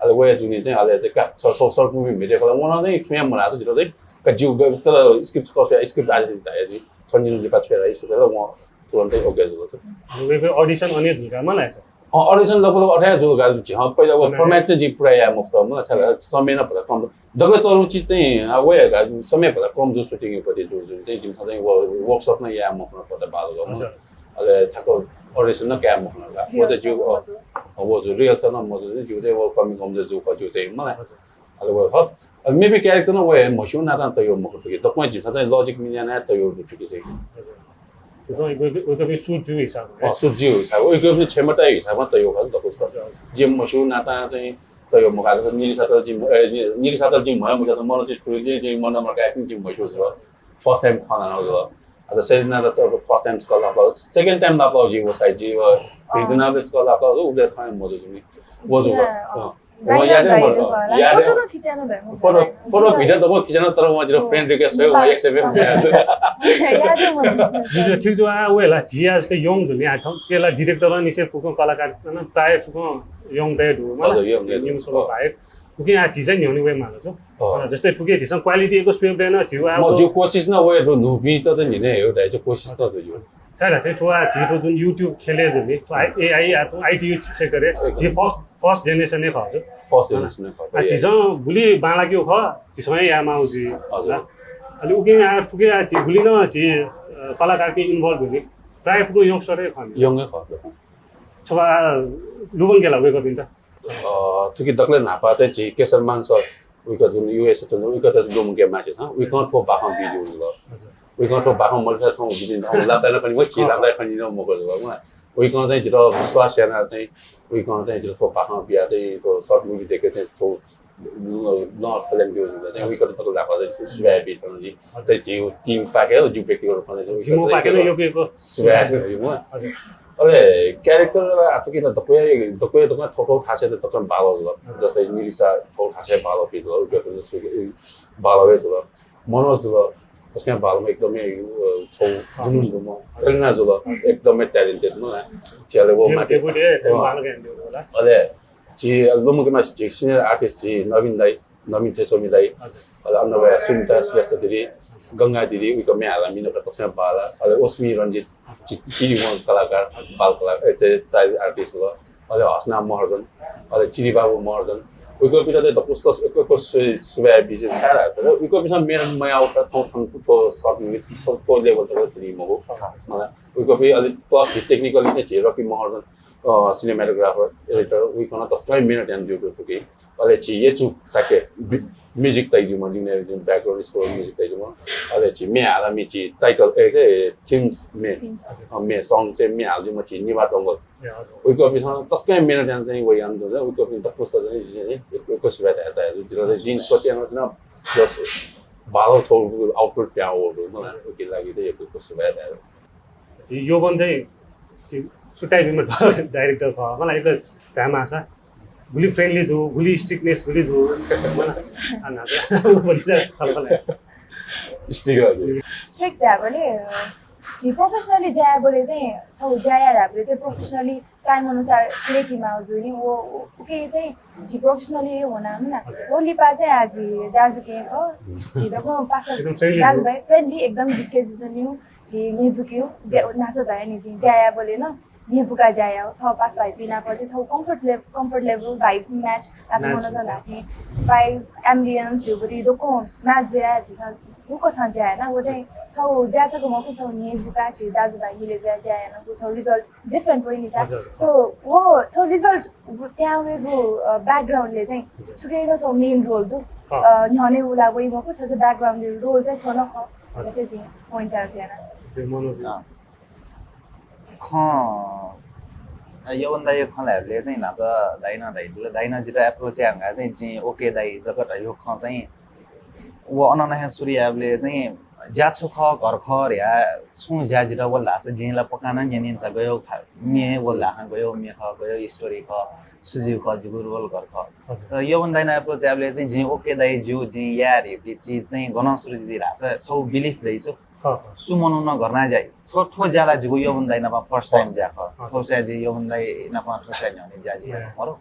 अले वया जुनि चाहिँ अले चाहिँ का, छ, छ सर्ट मुभी मेटे फला, वन चाहिँ छुया मना, सो जि त चाहिँ का जिउ ग-, तर स्क्रिप्ट कसो या, स्क्रिप्ट आज दाइ जि। छन्नी लिपा छुया स्क्रिप्ट ला, व तुरन्तै ओके जुल छ। वेबे अडिसन अने जुल का मला छ। अँ, अडिसन लगभग अथे जुल का जि। हाँ, पहिला वो फर्म्याट चाहिँ जि पुरा या मफुत, मला, थ्याला समय न भचा कम। दगले तरु चिज चाहिँ, आ, वो या का, समय भचा कम जु सुटिङ पति जु, जु चाहिँ जिम चाहिँ वो वर्कसप न या मफुत भचा बाल ग। हजुर। अले ठ्याक्क अडिसन न क्या मफुत का। वो त जु, अ, हजुर। वो जु रियल छ न, म जु, जु चाहिँ वो कमी कम जु, जु ख जु चाहिँ, मला। हजुर। अले वो ह, अले मेबी क्यारेक्टर न वो हे म्हस्यू नाता त यो मखु कि दक्वं जिम चाहिँ लजिक मिल्या ना त यो फिके चाहिँ। हजुर। उइको, उइको, उइको पनि सुट जु हिसाबमा, अँ, सुट जु हिसाब, उइको पनि क्षमता हिसाबमा त यो खालको दक्व छ। हजुर। जे म्हस्यू नाता चाहिँ त यो मखु, निरिसा त जिम, ए, नि-, निरिसा त जिम म्हया मुख्य त मन चाहिँ थुरु जे, जे मन नमर काया पनि जिम म्हस्यू छ। फर्स्ट टाइम खना न हो। अच्छा, सेलिना त फर्स्ट टाइम कल लाप्ला, सेकन्ड टाइम लाप्ला जिम साइड जिम, अँ। भिडियो नाम कल लाप्ला, उबे खाने मजो जिम। वो जु, अँ। अँ। दाइनं याद हे मर्दु। फोटो खिचानो धाइ, फोटो फोटो भिडियो त खिचानो, तर उहाँ जिरो फ्रेन्ड रिक्वेस्ट हो, उहाँ एक्सेप्ट याद हे मर्दु। जिरो ठिक जुवा वयला, जिया जस्तै यङ जुनि आ थम केला डिरेक्टर निसे फुकं कलाकार प्राय फुकं यङ तय दु। हजुर, यङ तय दु। निम सोलो बाहेक उकिं आ झी चाहिँ न्ह्यःने वये माल छु। जस्तै थुके झीसं क्वालिटी एको स्वेप देन झिउ आ म जो कोसिस न वये दु नुबी त त निने हो दाइ जो कोसिस त दु जो। सायद चाहिँ थ्व आ झी थ्व जुन YouTube खेले जुन नि थ्व एआई आ थ्व आईटी युज छे करे झी फर्स्ट फर्स्ट जेनेरेसन ने खा छु। फर्स्ट जेनेरेसन ने खा। आ झीसं गुली बाला क्यु ख झीसं या माउ जी। हजुर। अलि उकिं आ थुके आ झी गुली न झी कलाकार के इन्भल्भ हुने प्राय फुको यंगस्टर खा। यंगे खा। छवा लुबंग केला वेक बिन्ता। अ, थुकी दकले न्हापा चाहिँ झी केशर मान सर, उइक जुन युएसए च्वंगु, उइक त लुमंके मासे छ, उइक थ्व बाखं बिज्यू ल। उइक थ्व बाखं मल्खा थ्व बिदिन, अ, लाताना पनि म छि लाताना पनि न मको जुल। उइक चाहिँ जिरो विश्वास याना चाहिँ, उइक चाहिँ जिरो थ्व बाखं बिया चाहिँ थ्व सर्ट मुभी देखे चाहिँ थ्व ल खलेम बिउ जुल। चाहिँ उइक त दकले न्हापा चाहिँ सुभाय् बी थन जी। चाहिँ जिउ टिम पाके, जिउ व्यक्तिगत रूपमा चाहिँ उइक जिउ पाके त न योग्यको सुभाय् बी म। हजुर। अले क्यारेक्टर आतुकिन दक्वे दक्वे दक्वे थोथो थासे त दक्वे बालो जुल। जस्तै निरिसा थो थासे बालो पिजुल, उके सुन सुके बालो वे जुल। मनोज जुल। तस्मै बालोमा एकदमै छौ जुनुन जुम। सेलिना जुल। एकदमै ट्यालेन्टेड म। च्याले वो माके। अले छि एल्बम के मास छि सिनियर आर्टिस्ट छि नवीन दाई। नमिन थेसोमी दाइ। हजुर। अले अन्नबाया सुनिता श्रेष्ठ दिदी, गंगा दिदी, उइक म्ये हाला मिनक तस्मै बाला। अले ओस्मी रंजित, चि-, चिरी उहाँ कलाकार, बाल कला-, ए, चे-, चाइल्ड आर्टिस्ट ल। अले हसना महर्जन, अले चिरी बाबु महर्जन। उइक पिता दे दकुस कस, उइक कस सु-, सुबाय बिजे छारा। उइक पिसा मेर मया उता थौ थौ थौ सर्ट मुभी थौ, थौ लेभल तक थुनी मगु। मला उइक पि अले प्लस टेक्निकली चाहिँ झे रकी महर्जन, अ, सिनेमाटोग्राफर, एडिटर, उइकन तस्मै मेहनत याना दिउ थुकी। अले झी येचु साके बि-, म्युजिक तयादीम्ह, लिउने जुन ब्याकग्राउन्ड स्कोर म्युजिक तयादीम्ह। अले झी म्ये हालामि झी टाइटल, ए, के, थिम्स म्ये। थिम्स। अ, म्ये सङ चाहिँ म्ये हालादीम्ह झी निवा तंगल। ए, हजुर। उइक पिसं तस्मै मेहनत याना चाहिँ वइ याना दु, उइक पिसं दक्वस चाहिँ झी चाहिँ एक, एक सुभाय् तया तया जु। जिरो जिन सोचे न, न, जस, बाह्र छौ आउटपुट प्या हो, मतलब, उइक लागि चाहिँ एक, एक सुभाय् तया। झी योबन चाहिँ झी सुट्टाइ बिमल डाइरेक्टर खः। मला एक धायेमाःसा गुलि फ्रेन्डली जू, गुलि स्ट्रिक्टनेस गुलि जू। मला आ न्हाचः भति चाहिँ खलखल। स्ट्रिक्ट हजुर। स्ट्रिक्ट धायेबलय्, अ, झी प्रोफेसनली ज्या यायेबलय् चाहिँ छौ ज्या याये धायेबलय् चाहिँ प्रोफेसनली टाइम अनुसार सिलेकी माउ जुइ नि, वो, वो, उके चाहिँ झी प्रोफेसनली हे होना, हुना। हजुर। वो लिपा चाहिँ आ झी दाजुके खः, झी दक्व पासा फ्रेन्डली दाजुभाइ, फ्रेन्डली, एकदम डिस्कस जनिउ, झी नेबुकिउ, जे, न्हाचः धाये नि झी ज्या यायेबलय् न, नेबुका ज्या याउ, थः पासा भाइपिं नाप चाहिँ छौ कम्फर्ट ले-, कम्फर्ट लेभल, भाइब्स म्याच, आज मन जनाथें, भाइब, एम्बियन्स, झीगुति दक्व म्याच जुया, झीसं उक थं ज्या याना, वो चाहिँ छौ ज्या जक मखु, छौ नेबुका, झी दाजुभाइ मिले ज्या, ज्या याना, वो छौ रिजल्ट डिफरेन्ट वइ नि सा। हजुर, हजुर। So, वो थ्व रिजल्ट त्यावेगु, अ, ब्याकग्राउन्डले चाहिँ हजुर। थुकेन छौ मेन रोल दु। अँ। अ, न्ह्यःने उला वइ मखु, थ्व चाहिँ ब्याकग्राउन्डले रोल चाहिँ थ्व न खः। हजुर। चाहिँ झी पोइन्ट आउट याना। त्यो मनोज। अँ। खँ, अ, योबन दाइ खँ ल्हायेबलय् चाहिँ न्हाचः दाइनं धाइदिल, दाइनं जितः एप्रोच यायेगु चाहिँ जिं ओके दाइ जक धयो खँ चाहिँ व अननं हे सुरु यायेबलय् चाहिँ ज्या छु खः, घर खः धया छुं ज्या जितः वल धाःसा जिं ला पक्का नं न्यने सा गयो खा-, म्ये वल धाःसा गयो म्ये खः, गयो स्टोरी खः, छु ज्यू खः, जिगु रोल घर खः। हजुर। तर योबन दाइनं एप्रोच यायेबलय् चाहिँ जिं ओके दाइ ज्यू, जिं याये धइगु चिज चाहिँ गनं सुरु जुइ धाःसा छौ बिलिफ दइ छु। खः, खः। सु मनुखं नं घरना ज्या, थ्व, थ्व ज्या ला जिगु योबन दाइ नाप फर्स्ट टाइम ज्या खः। हजुर। थ्व ज्या जि योबन दाइ नाप थ्व ज्या न्ह्यःने ज्या जि याये मरु।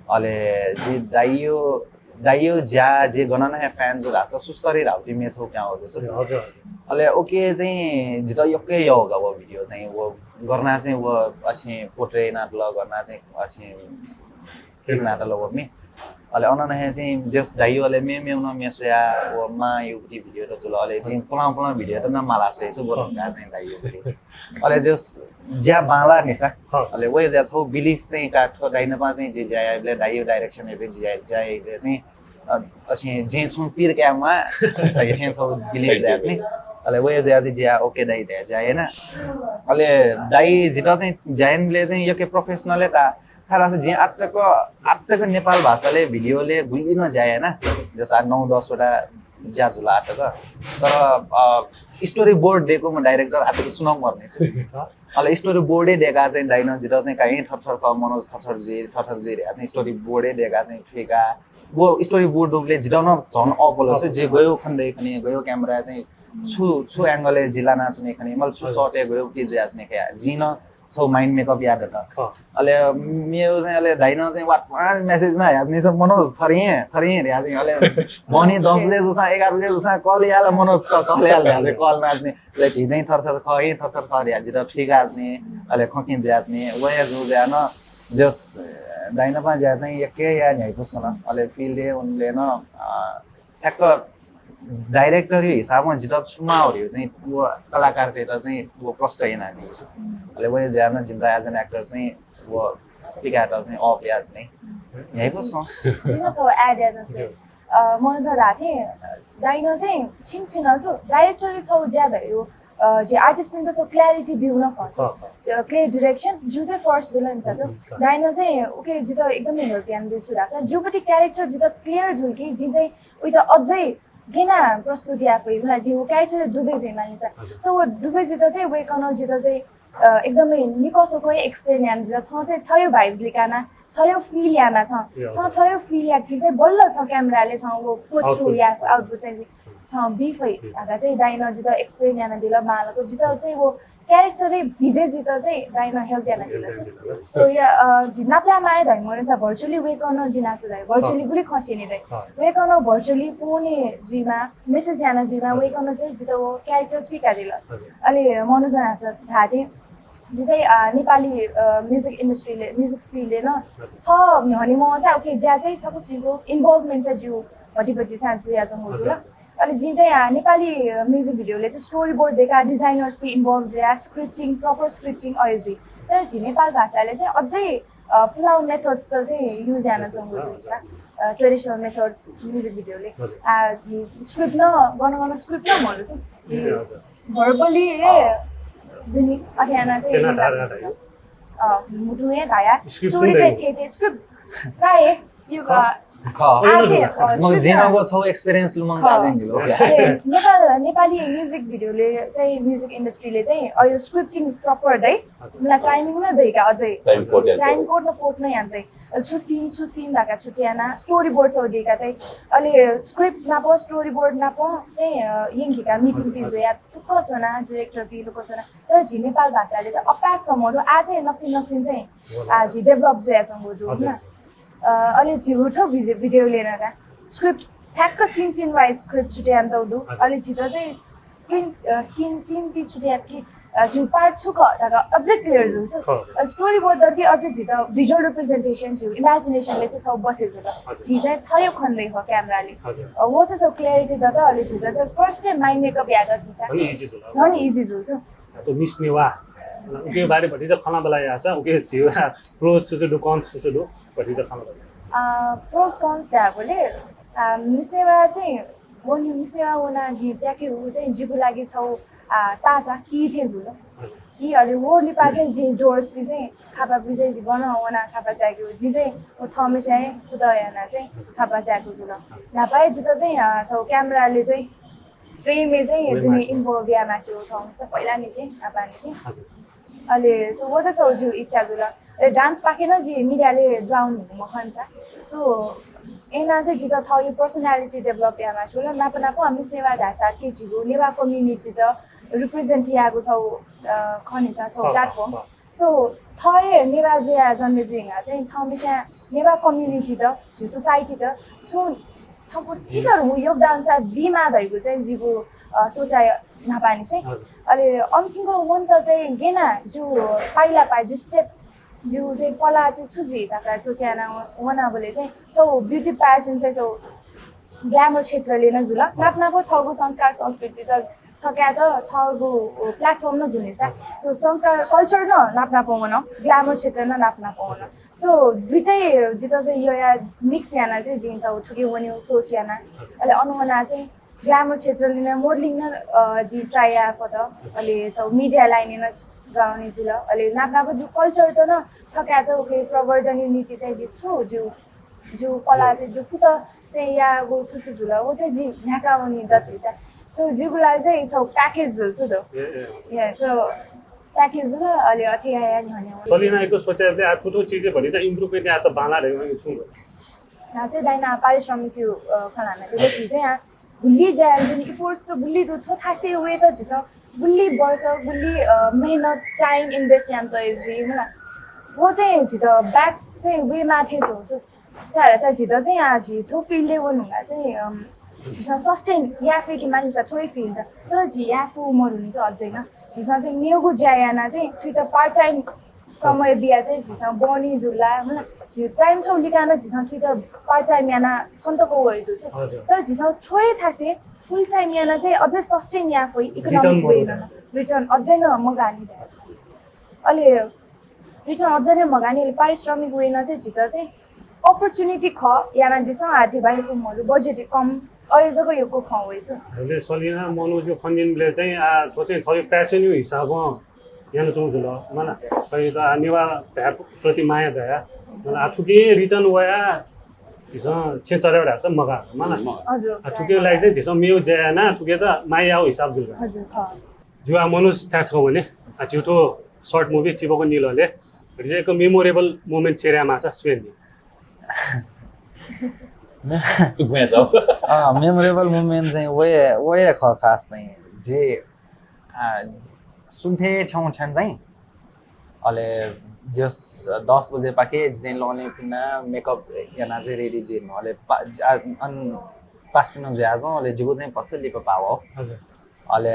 अले जि दाइयो, दाइयो ज्या जि गनन हे फ्यान जु धाःसा सुस्तरी धाउति म्ये छौ प्यां वःगु छु। हजुर, हजुर। अले ओके चाहिँ जितः यक्व यःगु व भिडियो चाहिँ व घरना चाहिँ व असिं पोट्रे नातल घरना चाहिँ असिं के नातल व मि। अले अननं हे चाहिँ जस दाइयो अले मे मेउन मे सोया व मां युगुति भिडियो त जुल अले चाहिँ पुलां पुलां भिडियो त न माला सोया छु व चाहिँ दाइयो। अले जस ज्या बांला निसा। खः। अले वय् ज्या छौ बिलिफ चाहिँ का थ्व दाइ नाप चाहिँ जि ज्या याइबलय् दाइयो डाइरेक्सन हे चाहिँ जि ज्या, ज्या याइबलय् चाहिँ, अ, असिं जिं छुं पिर काये म्वाः, अले थें छौ बिलिफ ज्या चाहिँ। अले वय् ज्या चाहिँ ज्या ओके दाइ धया ज्या याना। अले दाइ जितः चाहिँ ज्या याइबलय् चाहिँ यक्व प्रोफेसनल हे का। छाय् धाःसा जिं आत्तक, आत्तक नेपाल भाषाले भिडियोले गुलि नं ज्या याना। जस आ नौ दस वटा ज्या जुल आतक। तर स्टोरी बोर्ड दय्कूम्ह डाइरेक्टर आतक सुनं मरु नि। अले स्टोरी बोर्डै दय्काः चाहिँ दाइनं जितः चाहिँ कायेँ थरथर खः, मनोज थरथर जुइ, थरथर जुइ धयाः चाहिँ स्टोरी बोर्डै दय्काः चाहिँ थुइकाः। व स्टोरी बोर्ड दुबलय् जितः नं झन अःपुल छु, जि गयो खने दइ खने, गयो क्यामेरा चाहिँ छु, छु एंगलय् जि लानाच्वने खने, मला छु सटय् गयो कि जुयाच्वने खया। जिं नं छौ माइन्ड मेकअप याये दत। अले मेव चाहिँ अले दाइनं चाहिँ वात, वात मेसेज नं याःनिसें मनोज थरिं, थरिं याः चाहिँ अले बहनी दस बजे जूसां, एघार बजे जूसां कल याल मनोज, कल याल धयाः चाहिँ कल नाच्ने। अले झी चाहिँ थरथर खः, थरथर खः धयाः जितः थुइकाच्वने, अले खँखिं जुयाच्वने, वया जू जुयाः नं जस दाइनं पां ज्या चाहिँ यक्व याये न्ह्याइपुसे च्वन। अले फिल्डय् वनेबलय् नं, अ, ठ्याक्क डाइरेक्टरया हिसाबं जितः छु माः धइगु चाहिँ व कलाकारतय्त चाहिँ व प्रष्ट यानादीगु छु। अले वया ज्या नं जिमित as an actor चाहिँ व पिकायेत चाहिँ अःपुयाच्वनी। न्ह्याइपुसे च्वन। जिं नं छौ add याये दु। अ, मनोजं धाःथें, दाइनं चाहिँ छिन छिन छु, डाइरेक्टरया छौ ज्या धइगु, अ, झी आर्टिस्टपिन्त छौ clarity ब्यू नं खः। अ, clear direction, जिगु चाहिँ first जुल नि सा। दाइनं चाहिँ उके जितः एकदमै help यानादीगु छु धाःसा, जिगुपट्टि character जितः clear जुल कि, जिं चाहिँ उइत अझै गेना प्रस्तुत याये फइ, मला जिगु character डुबे जुइमाःनि सा। So, व डुबे जुइत चाहिँ वय्कलं जितः चाहिँ अ, एकदमै निकः स्वकः explain यानादिल। छं चाहिँ थय् vibes लिकाना, थय् feel याना छं। छं थय् feel याकी चाहिँ बल्ल छं क्यामेराले छं व put through या output चाहिँ छं बी फइ धकाः चाहिँ दाइनं जितः explain यानादिल, मालाको जितः चाहिँ व character-य् भिजे जुइत चाहिँ दाइनं help यानादिल। So, या, अ, झी नापलाये माया धइम्ह मनूसा virtually वय्कलं जिनाच्वंगु दइ, virtually गुलि खँ स्यनी दइ। वय्कलं virtually phone-य् जुइमा, message याना जुइमा, वय्कलं चाहिँ जितः व character थुइकादिल। अले मनोजं न्हाचः धाःथें, जि चाहिँ, अ, नेपाली, अ, music industry-ले, music field-य् नं थः न्ह्यःने मवंसा उके ज्या चाहिँ छकू छिगु involvement चाहिँ ज्यू भतिभति सां जुयाच्वंगु जुल। अले जिं चाहिँ, अ, नेपाली, अ, music video-ले चाहिँ storyboard दय्काः designers-पिं involve जुयाः scripting, proper scripting अय् जुइ। तर झी नेपाल भाषाले चाहिँ अझै, अ, पुलाव methods त चाहिँ use यानाच्वंगु दु सा, अ, traditional methods music video-ले। अ, झी script नं गन गन script नं मदु सा। झी verbally हे दुनि अथे याना चाहिँ अ, म्हुतुं हे धाया। Story चाहिँ थेथे script काय हे, यो, अ, खः। आ, चाहिँ, अ, script जिं नं व छौ experience लुमंकाः चाहिँ न्हिलो। अले नेपाल, नेपाली music video-ले चाहिँ, music industry-ले चाहिँ, अ, यो scripting proper दइ। मला timing नं दइ का अझै। Time code नं code नं याना दइ। अ, छु scene, छु scene धकाः छुट्याना, storyboard छौ दइ का तइ। अले script नाप, storyboard नाप चाहिँ, अ, यंकिका meeting-पिं जुया, फुक्क च्वना, director-पिं लुक च्वना। तर झी नेपाल भाषाले चाहिँ अभ्यास कम मदु, आ चाहिँ नकतिनि नकतिनि चाहिँ आ झी develop जुयाच्वंगु दु, हजुर। अ, अले झीगु थ्व भिजि-, video-ले नं का script ठ्याक्क scene scene wise script छुट्याना तौ दु। हजुर। अले झीत चाहिँ scene, अ, scene, scene-पिं छुट्यात कि, अ, झीगु part छु खः धकाः अझै clear जुल। अ, storyboard दत कि अझै झीत visual representation झीगु imagination-ले चाहिँ छौ बसे जुल। हजुर। झी चाहिँ थय् खने दइ खः camera-ले। हजुर। अ, व चाहिँ छौ clarity दत, अले झीत चाहिँ first time mind makeup याये दत नि सा। झन् easy जुल। झन् easy जुल सा। त मिस नेवाः, उके बारे भतिचा खँ ल्हाबल्हा याःसा, उके झीगु pros छु छु दु, cons छु छु दु, भतिचा खँ ल्हाबल्हा। अ, pros cons धायेबलय्, अ, मिस नेवाः चाहिँ, व नि मिस नेवाः वना जि त्याके उ चाहिँ जिगु लागि छौ, अ, ताजा कि थें जुल। हजुर। कि अले व लिपा चाहिँ जि जोर्स पि चाहिँ खापा पि चाहिँ जि गन वना खापा चायेके उ। जि चाहिँ उ थम्हस्यां हे कुतः याना चाहिँ खापा चायेके जुल। न्हापा हे जित चाहिँ, अ, छौ camera-ले चाहिँ frame-य् चाहिँ दुने involve याये मास्ति वल थौं, जस्तै पहिला निसें, न्हापा निसें। हजुर। अले so व चाहिँ छौ जिगु इच्छा जुल। अले dance पाखें नं जि media-ले दुहां वने मखन सा। So, एना चाहिँ जित थःगु personality develop याये मास्ति वल। नाप नाप मिस नेवाः धाःसा कि जिगु नेवाः community-त represent यायेगु छौ, अ, खने सा छौ platform। So, थः हे नेवाः जुयाः जन्मे जुइना चाहिँ थःम्हस्यां नेवाः community-त, झी society-त छु छकू चिचर व योगदान सा बीमाः धइगु चाहिँ जिगु, अ, सोचाइ न्हापा निसें। हजुर। अले अन थिंक वनेत चाहिँ गेना जिगु पाइला पाइ जि steps, जिगु चाहिँ पला चाहिँ छु जुइ धकाः सोचे याना व-, वनाबलय् चाहिँ छौ beauty pageant चाहिँ छौ glamour क्षेत्रले नं जुल। नाप नाप थःगु संस्कार संस्कृति त थकायेत थःगु platform नं जुल नि सा। So संस्कार culture नं नाप नाप वन, glamour क्षेत्र नं नाप नाप वन। So दुइटै जित चाहिँ यया mix याना चाहिँ जिं छौ थुके वने सोच याना। अले अन वना चाहिँ glamour क्षेत्रले नं modeling नं, अ, जि try याये फत। अले छौ media line-य् नं दुहां वने जुल। अले नाप नाप जिगु culture त नं थकायेत उके प्रवर्धन निति चाहिँ जि छु जिगु जिगु कला चाहिँ, जिगु कुतः चाहिँ याःगु छु छु जुल, व चाहिँ जिं न्ह्याकाः वनी दत भिसा। So जिगु लागि चाहिँ छगू package जुल छु दु। या, या। Yeah, so package जुल, अले अथे याया न्ह्यःने। सलिनायागु सोचाइबलय् आ थुथु चिजय् भतिचा improvement याःसा बांला धइगु छुं। न्हाचः दाइनं पारिश्रमिकया, अ, खँ ल्हानादिल, झी चाहिँ आ गुलि ज्या याना जुन efforts त गुलि दु, थ्व थासय् वयेत झीसं गुलि वर्ष, गुलि, अ, मेहनत, time invest याना तयागु जुइ मला। व चाहिँ झीत back चाहिँ वये माः थें च्वं छु। छाय्धाःसा झीत चाहिँ आ झी थ्व field य् वनेधुंकाः चाहिँ, अम, झीसं sustain याये फइके माःनि सा थ्व हे field। तर झी याये फु मरुनि छु अझै नं। झीसं चाहिँ मेगु ज्या याना चाहिँ थुइत part time समय बिया चाहिँ झीसं बहनी जुल ला, मला। झी time छगू लिकाः नं झीसं थुइत part time याना थन तक वये दु छु। हजुर। तर झीसं थ्व हे थासय् full time याना चाहिँ अझै sustain याये फइ, economic return way मगाः। नं, return अझै नं मगाःनि धाये। अले return अझै नं मगाःनि, अले पारिश्रमिक way नं चाहिँ झीत चाहिँ opportunity खः, यानादिसँ, आ धिबा यक्व मरु, budget कम, अले जक यक्व खँ वइ छु। अले सलिना मनोजया खँ न्यनेबलय् चाहिँ आ थ्व चाहिँ थःगु passion या हिसाबं यानाच्वंगु जुल मला। हजुर। खै त आ नेवाः भाय् प्रति माया दया मला। आ थुकिं return वया झीसं छेँ चले धाःसा मगाः मला। मगाः। हजुर। आ थुकिया लागि चाहिँ झीसं मेगु ज्या याना थुकियात माया याःगु हिसाब जुल। हजुर, खः। ज्यू, आ मनोज थाय् छकः वने। आ झीगु थ्व short movie चिबक निलले भतिचा यक्व memorable moment share याये माःसा छु यानादी? गुँया जाउ। अँ, memorable moment चाहिँ व हे, व हे खः खास चाहिँ। जि, आ, सुथय् थ्यंथें चाहिँ, अले जस दस बजे पाखे जि चाहिँ लनय् फिना makeup याना चाहिँ ready जुइ। अले पा-, आ, अन पास पिनं जुयाच्वं, अले जिगु चाहिँ भचा लिपा पाः वः। हजुर। अले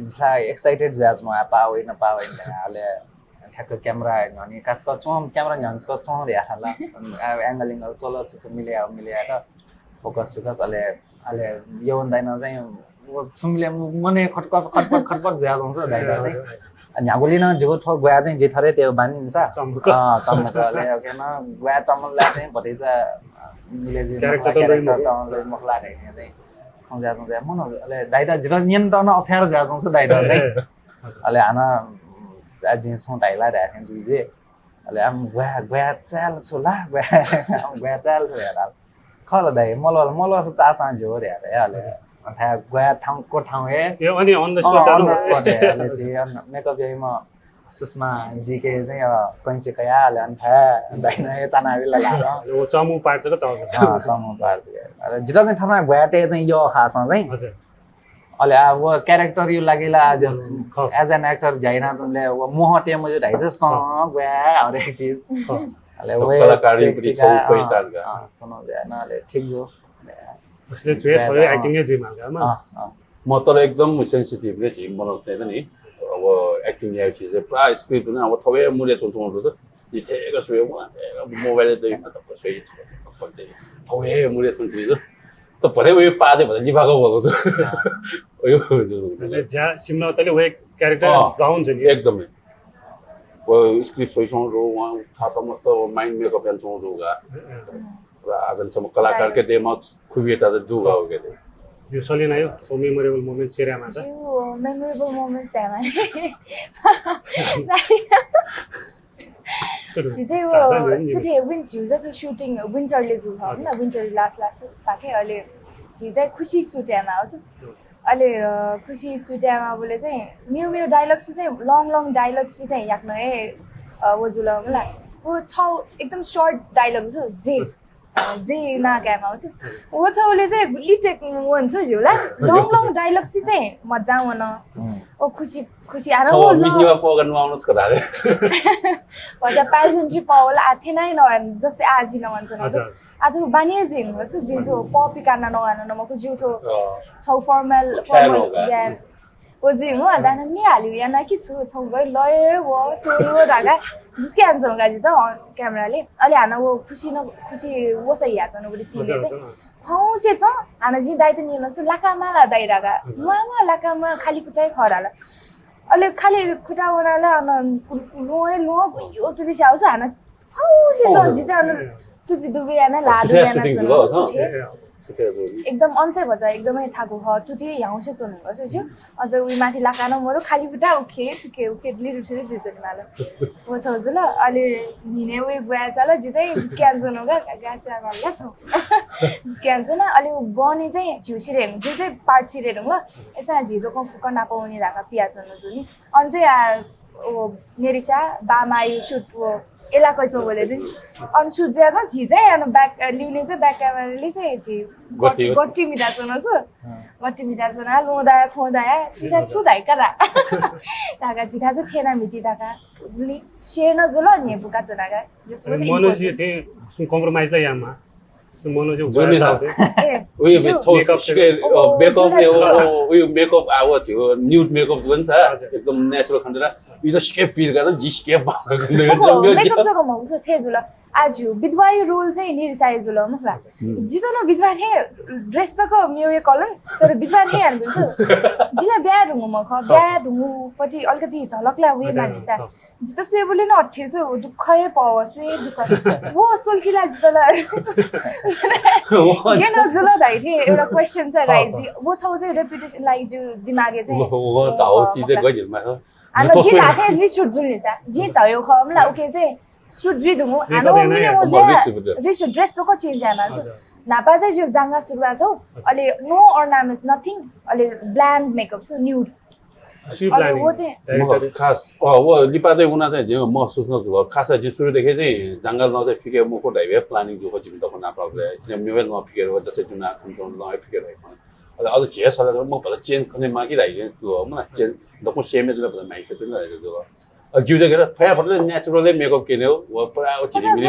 जिला excited जुयाच्वं, आ, पाः वइन, पाः वइन। अले ठ्याक्क camera न्ह्यःने काचक च्वं, camera न्ह्यःने च्वं धया ला। आ, angle, angle च्वल, छु छु मिले याः, मिले याः, focus, focus, अले, अले यवन दाइनं चाहिँ व छु मिले मनय् खटपट, खटपट, खटपट जुयाच्वं छु दाइनं चाहिँ। हजुर, हजुर। आ, न्ह्यागुलिं नं जिगु थ्व ग्वाये चाहिँ जि थरे तेउ बानी नि सा। चम्मक। अँ, चम्मक, अले OK नं ग्वाये चम्मला चाहिँ भतिचा मिले जुइ character मखला, त लुइ character मखु। त लुइ मखला धइथें चाहिँ खँ जुयाच्वं चाहिँ मनोज, अले दाइत जित न्यनेत नं अप्ठ्यारो जुयाच्वं छु दाइत चाहिँ। हजुर। अले हानं, आ, जिं छुं धाइ ला धायेथें जुइ जि। अले आम ग्वाये, ग्वाये चाल छु ला, ग्वाये, आम ग्वाये चाल छु धया ला। खः ला दाइ, मल्वः, मल्वःसा चाःसां ज्यू धया ला, अले। हजुर। अन थाय् ग्वाये थ्यंक थ्यंक हे। ए, अनि on the spot uh, on the चालु। Spot हे, अले जि अन makeup याइम्ह सुषमा जीके चाहिँ, अ, कैंची कया, अले अन थाय् दाइनं हे चानाबिल ला। अले व चमू part जक चाउ। अँ, चमू part जक। अले जित चाहिँ थन ग्वायेत चाहिँ यः खासं चाहिँ। हजुर। अले आ, व character या लागि ला, आ, जस, खः। As an actor ज्या यानाच्वंबलय् व मोह तये मज्यू धाइसे सँ, खः। ग्वाये हरेक चिज। खः। अले थ्व व कलाकार या sexy पट्टि का, छगू पहिचान का। अँ, अँ, च्वनागु जुइ न, अले ठीक जू। असले जुइ, ग्वाये थोरै त, अँ। Acting हे जुइ माल का, अँ, अँ। म तर एकदम sensitive रे झी मनोज चाहिँ नि। अब acting याइगु चिज चाहिँ पुरा script न, अब थौं हे मुले च्वंच्वंगु दु। जि थेक स्वये, व थेक mobile दइ, त स्वये, थौं हे मुले च्वंच्वंगु दु। त भरे व पाः चाहिँ भरे लिफाक वःगु छु। अँ। अयो, जो, जो। अले ज्या सिमना तले व character अँ, ground जुइ नि। एकदमै। व script स्वइच्वंगु दु, वं थात मस्त व mind makeup यानाच्वंगु दु का। अँ, अँ। पुरा आदम सम्म कलाकार के director। देमा खुबियता दु का, OK। ज्यू, सलिना यो, छगू memorable moment share याये माःसा। ज्यू, memorable moments धायेमाः। सुरु। झी चाहिँ व चासा जुन नि। सुथे विन-, झी चाहिँ shooting winter ले जू खः, हजुर। न, winter last last पाखे, अले झी चाहिँ खुसी shoot यायेमाः, हजुर। हजुर। अले, अ, खुसी shoot यायेमाःबलय् चाहिँ मेगु मेगु dialogues पि चाहिँ long long dialogues पि चाहिँ याकनं हे, अ, व जुल मला। व छगू एकदम short dialogue जू, जे। हजुर। अ, जे नाकायेमाः, हजुर। व छगूले चाहिँ गुलि take वन छु ज्यू ला। Long long dialogues पि चाहिँ मज्जां वन। हम्म। व खुसी खुसी आर छगू व मिस ल- निवा पगन वाउनु छ धारे। भचा pageantry पवल आ थेनाइ नवान जस्तै आ जि नवान छु न। हजुर, हजुर। आ थ्व बानी जुइम्ह छु, जिं थ्व प पिकाना नवान न मखु, जिं थ्व अँ। छगू formal, formal हो का। या। व जुइम्ह, दाना नि हालिउ याना कि छु, छगू गइ लय व टोन व धाका, जिस्के आन छगू का जित, अँ, camera ले। अले हानं व खुसी न, खुसी वसः याचन व scene ले हजुर, चाहिँ। हजुर। खौसे च्वं, हानं जिं दाइत न्यन छु, लाकामा ला दाइ धाका। हजुर। म्वाः म्वाः लाकामा खाली खुट्टाइ खः धाल। अले खाली खुट्टा वनाला अन कु-, कु-, ल्वहं ल्वहं गुयो तुलि स्याउ छु, हानं खौसे च्वं, जिं चाहिँ अन सुति दुबे याना ला सुथय् दुबे याना सुटिङ च्वना जुल, सुथय्। अँ, सुथय् जुल। एकदम अन चाहिँ भचा एकदमै थाकु ह, तुति ह्याउँसे च्वनु हो, सुजु। अझ उइ माथि लाकान मरु खाली बुटा उखे, थुके उखे, लिरु ठिरु जुइ च्वने माल। वो छौ जुल, अलि न्हिने उइ ग्वाया चाल, जि चाहिँ जिस्क्यान च्वनु गा, गा च्या माल गा छौ। जिस्क्यान च्वना, अलि उ बने चाहिँ झिउसिरे, जि चाहिँ पार्ट सिरे ढुङ्ल। एसा झि दोकं फुक नापौनी धाका पिया च्वनु जुनि। अन चाहिँ आ, ओ, नेरिसा, बामायु shoot, ओ, एला कैचो बोले दिन। अन shoot जुया चाहिँ झी चाहिँ, अन back, अ, लिउने चाहिँ back camera ले चाहिँ झी गट्टी, गट्टी, गट्टी मिटा च्वना सु। अँ। गट्टी मिटा च्वना, लोदा, खोदा, छिटा छु धाइ करा। ताका झिटा चाहिँ थेना मिति ताका। नि, share न जुल, नि बुका च्वना का। Just was मनोजी important। थे सुन compromise ला यामा। मनोज जुन नि था। ए, उयो जो। छौ makeup सिके, ओ, makeup जुन ने, ओ, छ। ओ, उयो makeup आव थियो, nude makeup जुन छ, हजुर। एकदम natural खण्डरा। इज स्केप पिर का, जी स्केप। ओहो, makeup जक मौसो थे जुल। आज विधवा यो role चाहिँ नि रिसाइ जुल, मुखला। हजुर। जितो न विधवा थे dress जक मियो ये कलन, तर विधवा थे यान बुझ्छु। जिला ब्याह ढुंगु मख, ब्याह ढुंगु पति अलिकति झलकला उयो मानिसा। जित स्वे बोले न अठे छ, दुःख हे पाव, स्वे दुःख। वो सोल्किला जितला। वो ये न जुल धाइ थे, एउटा question छ, राइजी। वो छौ चाहिँ reputation लागि जो दिमागे चाहिँ। वो, वो धाउ चिज चाहिँ गइदिल मा। आलो जे धाथे reshoot जुल निसा। जे धायो ख, मला उके चाहिँ shoot जुइ ढुंगु। आलो मिले वो reshoot dress तो को change आना छ। नापा चाहिँ जो जांगा सुरुवात छौ, अले no ornaments, nothing, अले bland makeup, so nude। सुई अले planning, वो चाहिँ director। म खास, अ, वो लिपा चाहिँ उना चाहिँ जिं महसुस न जुल। खास चाहिँ जिं सुरुदेखि चाहिँ जंगल न चाहिँ फिके मुखो धाइबे planning जुखो जिमि तक ना problem। जिं मेवे न फिके रो जसे जुना कुन कुन न फिके रो। अले अझ झे सला म भला change कने माकी धाइ जुल। म change दक्व same जुल भला माइक जुल। अ, जिउ चाहिँ के अरे, फया फटले natural makeup केने हो, व पुरा व झिलिमिली।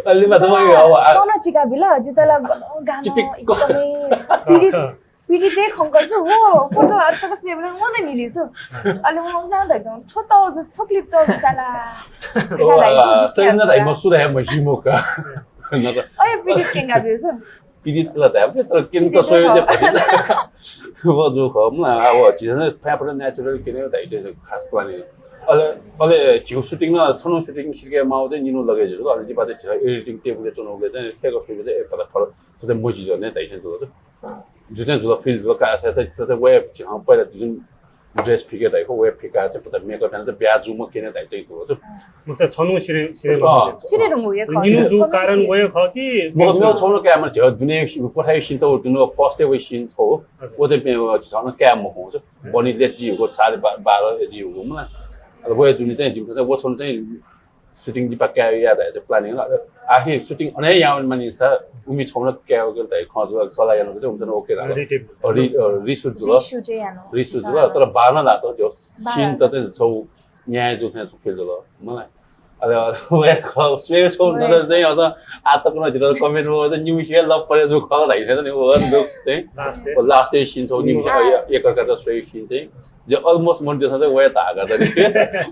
अले मा त मै, अब, आ, सोना चिका बिल, जितला गानो चिपिक्क। एकदमै पीडित, पीडित खंक छु, वो photo अत्तक से बोले, वो नै निली छु। अले वो ना धाइ छु, थो त जो, थो clip त जो साला। ओ, आ, सही ना धाइ, म सुधा है, म जिमो का। न त। अरे, पीडित केंगा बिल छु। पीडित ला धाइ, तर केन त पीडित सोयो जे हो। पीडित। वो जो ख, म, आ, वो झिउ चाहिँ फया फटले natural केने धाइ चाहिँ खास planning। अले, अले झिउ shooting न, छनो shooting सिके माउ चाहिँ निनु लगे जुल। अले जिपा चाहिँ झिउ editing table च्वनु लगे चाहिँ ठेक फिल्म चाहिँ एक पता फरक, तो चाहिँ मजि जने धाइ चाहिँ जुल। जु चाहिँ जुल feel जुल का, चाहिँ, चाहिँ, चाहिँ वे झिउ पहिला जुन dress फिके धाइ ख, वे फिका चाहिँ पता makeup याना चाहिँ ब्याह जुम केने धाइ चाहिँ जुल। मुक्ता छनु सिरे, सिरे अँ। सिरे ढुंगु ये ख। निनु जु छनु कारण सिरे। वे ख कि म, म छनु क्या, म झिउ दुने कोठायु scene त दुनु first day वे scene छौ। हजुर। वो चाहिँ पे, छनु क्या म हो। बनी late जिउ को साढे बा-, बाह्र जिउ को मला। अले वे जुन चाहिँ जिम चाहिँ वो छनु चाहिँ shooting दिपा क्या या धाइ चाहिँ planning ला। आखिर shooting अने यावन मानिसा उमि छौन क्या हो के धाइ खजु सल्लाह यानु चाहिँ उमि OK ला। Re-tape। Re-, अ, reshoot जुल। Reshoot ए यानु। Reshoot जुल, तर बाह्र ला त जो scene त चाहिँ छौ न्याय जो चाहिँ feel जुल। मलाई अले, अले, वे ख, स्वे छौ नजर चाहिँ अझ आ तक न जिर comment हो चाहिँ निमिषे love परे जो ख धाइ नि वो looks चाहिँ। Last day। वो last day scene छौ निमिषे निमिषे। एक अर्का त स्वे scene चाहिँ। जो almost मन देश चाहिँ वे धागा त नि।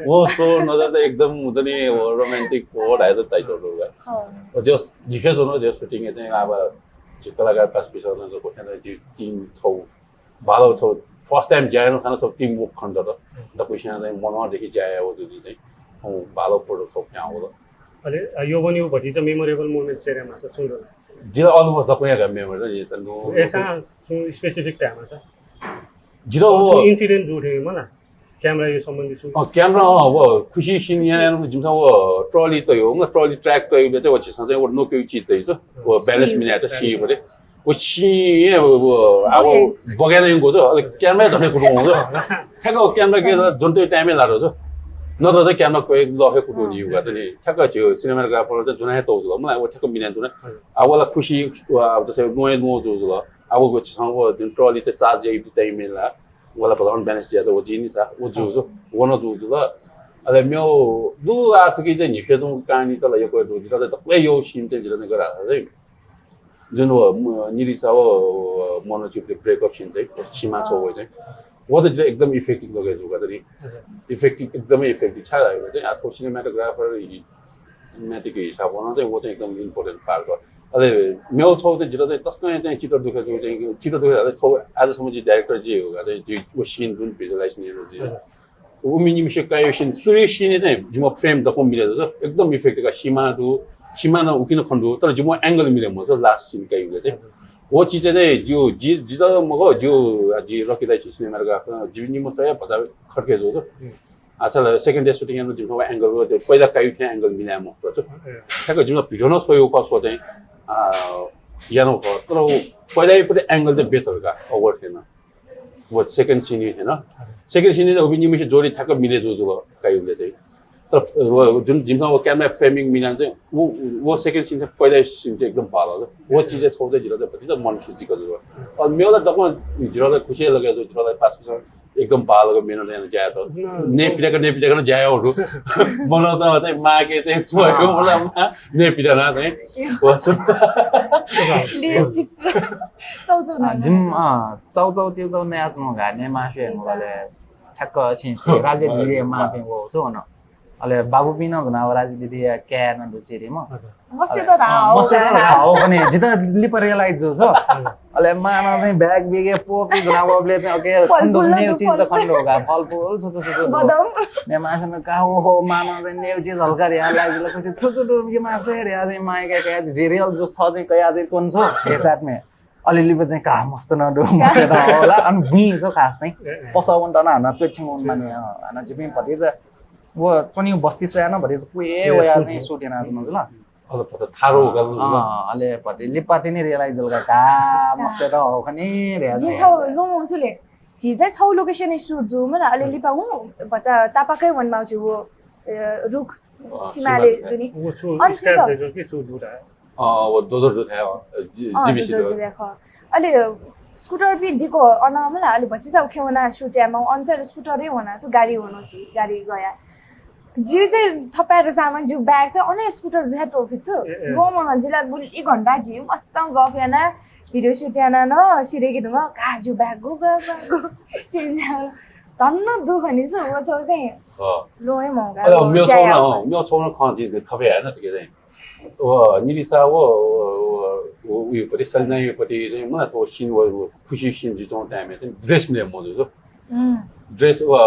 वो सो नजर त एकदम हुँदैन नि, वो romantic वो धाइ त ताइ छौ। वो जो झिफे छौ न जो shooting चाहिँ अब जो कलाकार पास पिस न जो कोठ्यान जो team छौ बाह्र छौ first time ज्यान खाना छौ team work खण्ड त। दकुस्यां चाहिँ मनदेखि ज्याया हो जुन चाहिँ। बाह्र पढो छौ क्या हो। अले, अ, यो बनी वो भति चाहिँ memorable moment सेरे मासा छुंदो। जिला almost दकुया का memory ये त नो। एसा छु specific time मासा। जिरो वो incident जो थे मला। Camera यो सम्बन्धी छु। अ, camera, अ, वो खुशी scene या जिमसा वो trolley त यो, म trolley track त यो चाहिँ वो छिसा चाहिँ वो नोके चिज त यो। वो balance मिने त सी परे। वो छि, ये, वो, वो, अब बगे। बगेन यंगु छ, अले camera झनै कुटुङ हुन्छ। ठ्याक्क camera के छ, जुन त्यो time ए लारो छ। नत्र चाहिँ camera कोही लखे कुटुङ नि युगा त नि। ठ्याक्क झिउ cinematographer चाहिँ जुन हे तौ छ, मलाई वो ठ्याक्क मिने जुन। हजुर। अब वाला खुशी, वो, अब जस्तै नोए नो जो जुल। अब वो छिसँग वो जुन trolley चाहिँ charge यही time ए ला। वाला भगवान balance दिया त वो जिनी छ, वो जु जु, वो न जु जु ल। अले म्यो दु आथुकी चाहिँ निफे जुन कहानी त ल यो कोही दु, जिता त दक्ले यो scene चाहिँ जिता त गरा चाहिँ। जुन वो, म, निरिसा वो, वो, मनोज चिपले breakup scene चाहिँ, सीमा छौ वो चाहिँ। वो त एकदम effective लगे जुगा त नि। हजुर। Effective, एकदमै effective छ। आ, थो cinematographer हि-, matic हिसाब वन चाहिँ वो चाहिँ एकदम important part हो। अले म्यो छौ चाहिँ जिता चाहिँ तस्कै चाहिँ चित्र दुखे जो चाहिँ, चित्र दुखे अले थो आजसम्म चाहिँ director जे हो, चाहिँ जी वो scene जुन visualize नि हो जी। हजुर। उमि निम्हसिया काइगु scene, सुरुइ scene चाहिँ जिमिगु frame दक्व मिले जुल। एकदम effect का, सिमा दु, सिमा नं उकिं खने दु, तर जिमिगु angle मिले मजू last scene काइगु चाहिँ। व चिज चाहिँ जिगु, जि, जितः मखु, जिगु, जि रकि दाइ झी सिनेमाग्राफर, जिमि निम्हसिया भचा खड्के जुल। अच्छा ल, second day shooting याना जिमिसं व angle, व पहिला काइगु थें angle मिलाये मफुत। ठ्याक्क जिमिसं video नं स्वयागु खः, स्व चाहिँ, आ, यानागु खः। तर व पहिलायागु पट्टि angle चाहिँ better का, over थें नं। व second scene थें नं। Second scene चाहिँ उबि निम्हसिया जोडी ठ्याक्क मिले जुल जुल काइगुले चाहिँ। तर व जुन जिमिसं व camera framing मिलान चाहिँ व, व second scene चाहिँ पहिला scene चाहिँ एकदम बांलाः। व चिज चाहिँ छगू चाहिँ जितः चाहिँ भतिचा मन खिचिक जुल। अले मेगु ला दक्वं जितः चाहिँ खुसी लगे जुल, जितः चाहिँ पास एकदम बांलाक मेहनत याना ज्या यात। न, ने पिटाक, ने पिटाक नं ज्या याःगु दु। मनोज चाहिँ माःके चाहिँ च्वय्, अँ। मला माः ने पिटाना चाहिँ। Less tips। चौचौ अँ, जिम, अँ, चौचौ, च्यौचौ नयाच्वंगु का, ने माःस्यू हे मखु, अले ठ्याक्क छिं राजे दिदीया मांपिं वःगु छु अन। अले बाबुपिं नं ज्वनाः व राजे दिदीया काय् नं दु चिरिम। अच्छा। मस्त अले, त धाः, अँ, मस्त त धाः। धाः, हो, खने जितः लिपा realize जू छु। हजुर। अले मां नं चाहिँ bag बिगे पोपि ज्वनाः वःबलय् चाहिँ, OK, फलफुल खने दु, नेउ चिज त फलफुल। खने दु का, फलफुल, छु, छु, छु, छु दु। बदाम। ने माःस्यू का, ओहो, मां नं चाहिँ नेउ चिज हल्का रे, हल्का रे, खुसी छु, छु दु, कि मासे रे, आज मां का, का, जे real जो छ चाहिँ कया चाहिँ कोन छ, हे साथमे। अले लिपा चाहिँ का मस्त नं दु, मस्त नं होला, अनि बुइँ छु खास चाहिँ। ए, ए। पसः वनेत नं हानं च्वय् छेँ वने मानि, अँ, हानं जिपिं भतिचा व च्वनीगु बस्ती स्वयाः नं भतिचा क्वय् ए, वयाः shoot चाहिँ हो। Shoot यानाच्वना जुल। अले भति ठारो हो का, अँ, अले भति लिपा तिनि realize जुल का, का मस्त त हो खने रे। जिं छौ लुमु सुले। झी चाहिँ छौ location-य् shoot जू मला, अले लिपा उ भचा तापाकै वनेमाःगु जू व, अ, रुख अँ, सिमाले सिमाले। दुनि। व छु अनि scrap छिकः दे जो कि छु दु रा? अँ, व दोजर दु थाय्, अँ, जि-, अँ, जीवित दोजर दु। दु थाय् खः। अले scooter पिं दिको अन मला, अले भतिचा उखे वना shoot यायेमाः, अन चाहिँ scooter-य् वना, छु गाडी वना छु, गाडी गया। जि चाहिँ थपाय् सामान, जि bag चाहिँ अन scooter दुथाय् त्वःफित छु। ए, ए। रोमन जिला गुलि घण्टा जि मस्त गफ याना, video shoot याना नं सिधय्‌के धुंकल, का जि bag गु, गु, गु, गु, change याना। धन्न दुःख नि छु, व छौ चाहिँ। अँ। लोहे मौका, अले लो मेगु छौ जाया नं, मौका। अँ, मेगु छौ नं खँ जि थपे हाय्‌ना थुके चाहिँ। व निलिसा व, व, व, व उयोपट्टि, सलिनायोपट्टि चाहिँ मला थ्व scene व, व खुसी scene जुइच्वंगु time-य् चाहिँ dress मिले मजू छु। उम्। Dress व,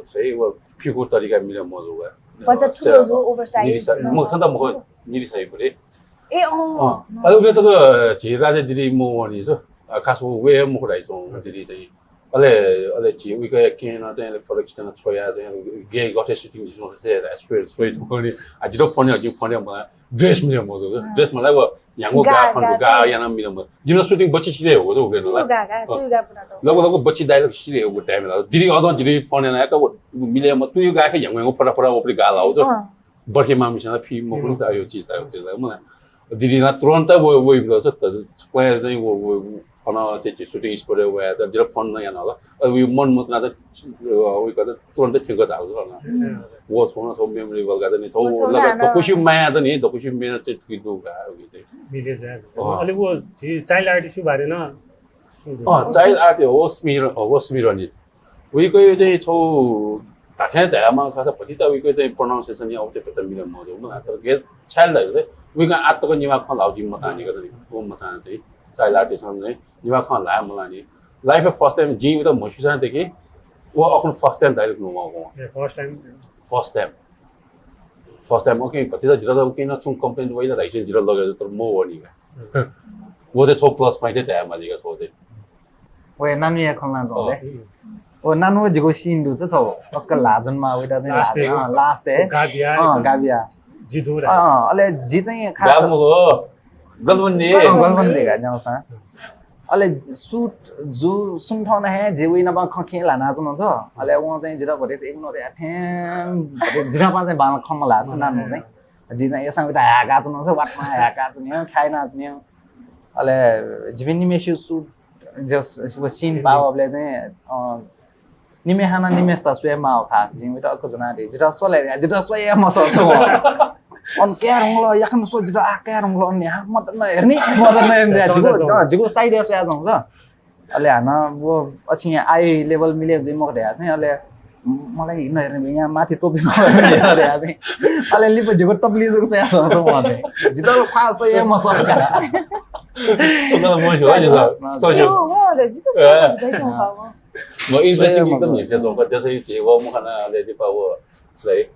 सही व फिकु तरिका मिले मजू व। भचा ठुलो जु, oversize। निलिसा, मखु छन्त मखु, निलिसायोपट्टि। ए, अँ। अँ। अले उबलय् तक झी राजे दिदी मवःनि छु। अ, खास व वे मखु धाइच्वं दिदी चाहिँ। अले, अले झी उइकया केहेँ नं चाहिँ अले फरक सित नं छ्वया चाहिँ अले गे गथे shooting जुइच्वं से experience स्वइच्वंनि। आ, जितः phone या, जिं phone या मला dress मिले मजू छु। अँ। Dress मला व ह्याङ्गु गा, गा, खंगु गा गा चाहिँ। याना मिले मजू। जिमिसं shooting बच्छि सिधय् याःगु छु उबलय् तुं ला। गा, गा, अँ। तुं गा पुना त। लगभग, लगभग बच्छि दाइलक सिधय् याःगु time ला। दिदी अझ जितः phone याना का व मिले मजू, तुं गा का ह्याङ्गु ह्याङ्गु फटा फटा वपरि गा लाउ छु। अँ। बर्खे माःम्हसिनं फि मखु नि त, अयो चिज त, अयो चिज त, मला। दिदी नं तुरन्त व, व, व, व, छक्वय् चाहिँ व, व, व, अन चाहिँ shooting spot-य् वया त, जितः phone नं याना हला। अ, व मन मतना त, अ, व कत तुरन्त थ्यंक धाल हला। हम्म। व छौ नं छौ memorable का त नि, छौ व छौ लगा नं दक्वसिया माया त नि, दक्वसिया मेहनत चाहिँ थुकी दु का, व चाहिँ। मिले जायज। अँ। अले व झी child artist-या बारे नं सुनाउ। अँ, child artist हो, स्मिर, हो, स्मिर नि। उइकया चाहिँ छौ धाथें धायेमाः खःसा भतिचा उइकया चाहिँ pronunciation या अथे भचा मिले मजू मला। तर गे छाय् धाःसा उइकं आः तक निम्ह खँ ल्हाउ जिं मताःनि का नि। व मचां चाहिँ child artist चाहिँ निम्ह खँ ल्हाये मलाःनि। Life-य् first time जिं उइत म्हस्यूसां देखि व अखुन first time धाइलक नुगः वं। ए, first time। First time। First time, OK, भतिचा जितः OK नं छुं complain वइला धाइच्वं जितः लगे तर मवःनि का। व चाहिँ छौ plus point हे धायेमाली का छौ चाहिँ। व नानुया खँ ल्हानाच्वं ले। अँ। व नानु जिगु scene दु छु छौ। टक्क ल्हाः ज्वनेमाः वइत चाहिँ last ल्हाः, हे। अँ, last हे। गाबिया, अँ, एकदम गाबिया। जि दु रा। अँ, अले जि चाहिँ खास गाबु मखु, गलबन्दी। अँ, गलबन्दी का न्याउसा। अले shoot जु सुं थौं हे जि उइ नाप खँ खँ ल्हानाच्वना छु। अले वं चाहिँ जितः भतिचा ignore याथें, भतिचा जि नाप चाहिँ बांलाक खँ मल्हाः छु नानु चाहिँ। जि चाहिँ येँसां उइत ह्याकाच्वना छु, वाटमा ह्याकाच्वना, ख्याइनाच्वना। अले जिपिं निम्हसिया shoot जो स-, व scene पाः वःबलय् चाहिँ, अ, निम्हय् हानं निम्हय्‌सित स्वयेमाः खास। जिं उइत अक्क ज्वनादी, जितः स्वल रे, जितः स्वये मसः छु। अन काये धुंकल, याकनं स्व, जितः आः काये धुंकल, अन न्ह्याः मत नं हेर्ने, मत नं हेर्ने, जिगु, अँ, जिगु side-य् स्वयाच्वं छु। अले हानं व अछि eye level मिले जुइ मखु धया चाहिँ, अले मलाई नहेर्ने भई, यहाँ माथि तोपि मखु धया चाहिँ। अले लिपा जिगु तप्लि जक स्वया च्वं छु मते। जितः ख्वाः स्वये मसः का। छु त मस्यू, जितः। अँ, जितः स्वये मसः का। म interesting एकदम न्ह्यइपुसे च्वंगु, जसरी झी व मखना अले लिपा व, छु धाइ, अ,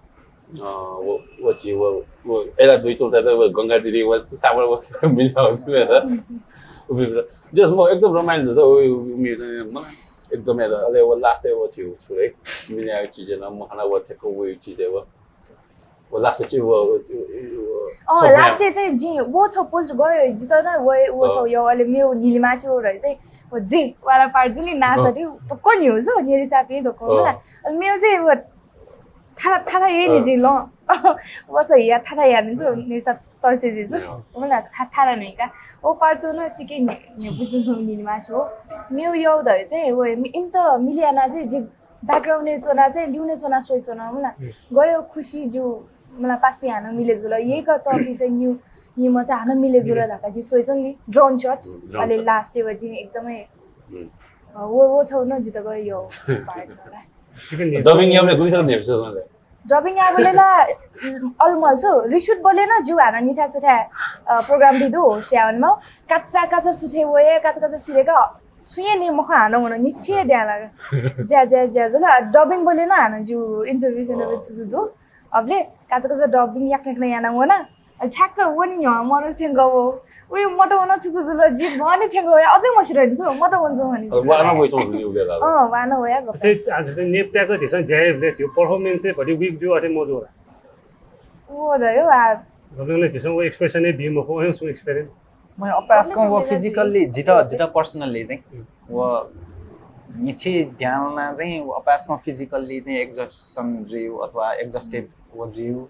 व, व झी व, व एला दुई चुल तले व गंगा दिदी व साबर व मिलाउ छु। जस म एकदम रमाइलो जुल, व, व, व, म एकदम एला, अले व last व झी छु धाइ, मिलाउ चिज न मखना व ठ्याक्क व चिज व। व last चाहिँ व, व, व, व, अँ, last चाहिँ जि व छौ post गयो, जितः न व, व छौ यो, अले मेउ निलिमा छु रहे चाहिँ, व जे वाला part जुन नि नासा दि, तो कोन हो सो, निरिसा पे तो कोन मला। अले मेउ चाहिँ व थाला, थाला ये नि जि ल। व छ या थाला या नि सो, निरिसा तर्से जि सो। मला था, थाला नहीं का। व part छु न सिके नि, नि बुझु निलिमा छु। मेउ यो द चाहिँ, व इन त मिलियाना चाहिँ जि background ने च्वना चाहिँ, लिउने च्वना सोइ च्वना मला। गयो खुसी जु मला पास पे हानं मिले जुल। ये का तो भी चाहिँ न्यू, नि म चाहिँ हानं मिले जुल धाका जि सोइ च्वन नि, drone shot। अले last व जि एकदमै, अ, व, व छौ न जितः गयो यो part मला। Dubbing याबले गुलि सर नेप्स। Dubbing याबले ला अलमल छु, reshoot बले न जु हानं निथा सुथा, अ, program भी दु host यावन म। काचा काचा सुथे वये, काचा काचा सिरे का छुये नि मख हानं वन निछे द्या लाग। ज्या, ज्या, ज्या, जुल, dubbing बले न हानं जु interview interview छु छु दु। अबले काचा काचा dubbing याक याक याना वना। अ, ठ्याक्क वनि न्ह्यः मनोज थ्यंक वो। उयो मत वन छु छु जुल, जि भनि थ्यंक वया, अझै मसिरनि छु, मत वन छु भनि। अ, वाना वइ च्वं जुल उले ला। अँ, वाना वया गप। चाहिँ आज चाहिँ नेप त्याक झिसं ज्यायेबले झिउ performance चाहिँ भति weak जु अथे मजु होला। वो द यो आ। गबलें झिसं वो expression ए बी मखु, अयो छु experience। म अपासकं वो physically जित, जित personally चाहिँ वो निछि ध्यान ना चाहिँ वो अपासकं physically चाहिँ exhaustion जुयु अथवा exhausted वो जुयु।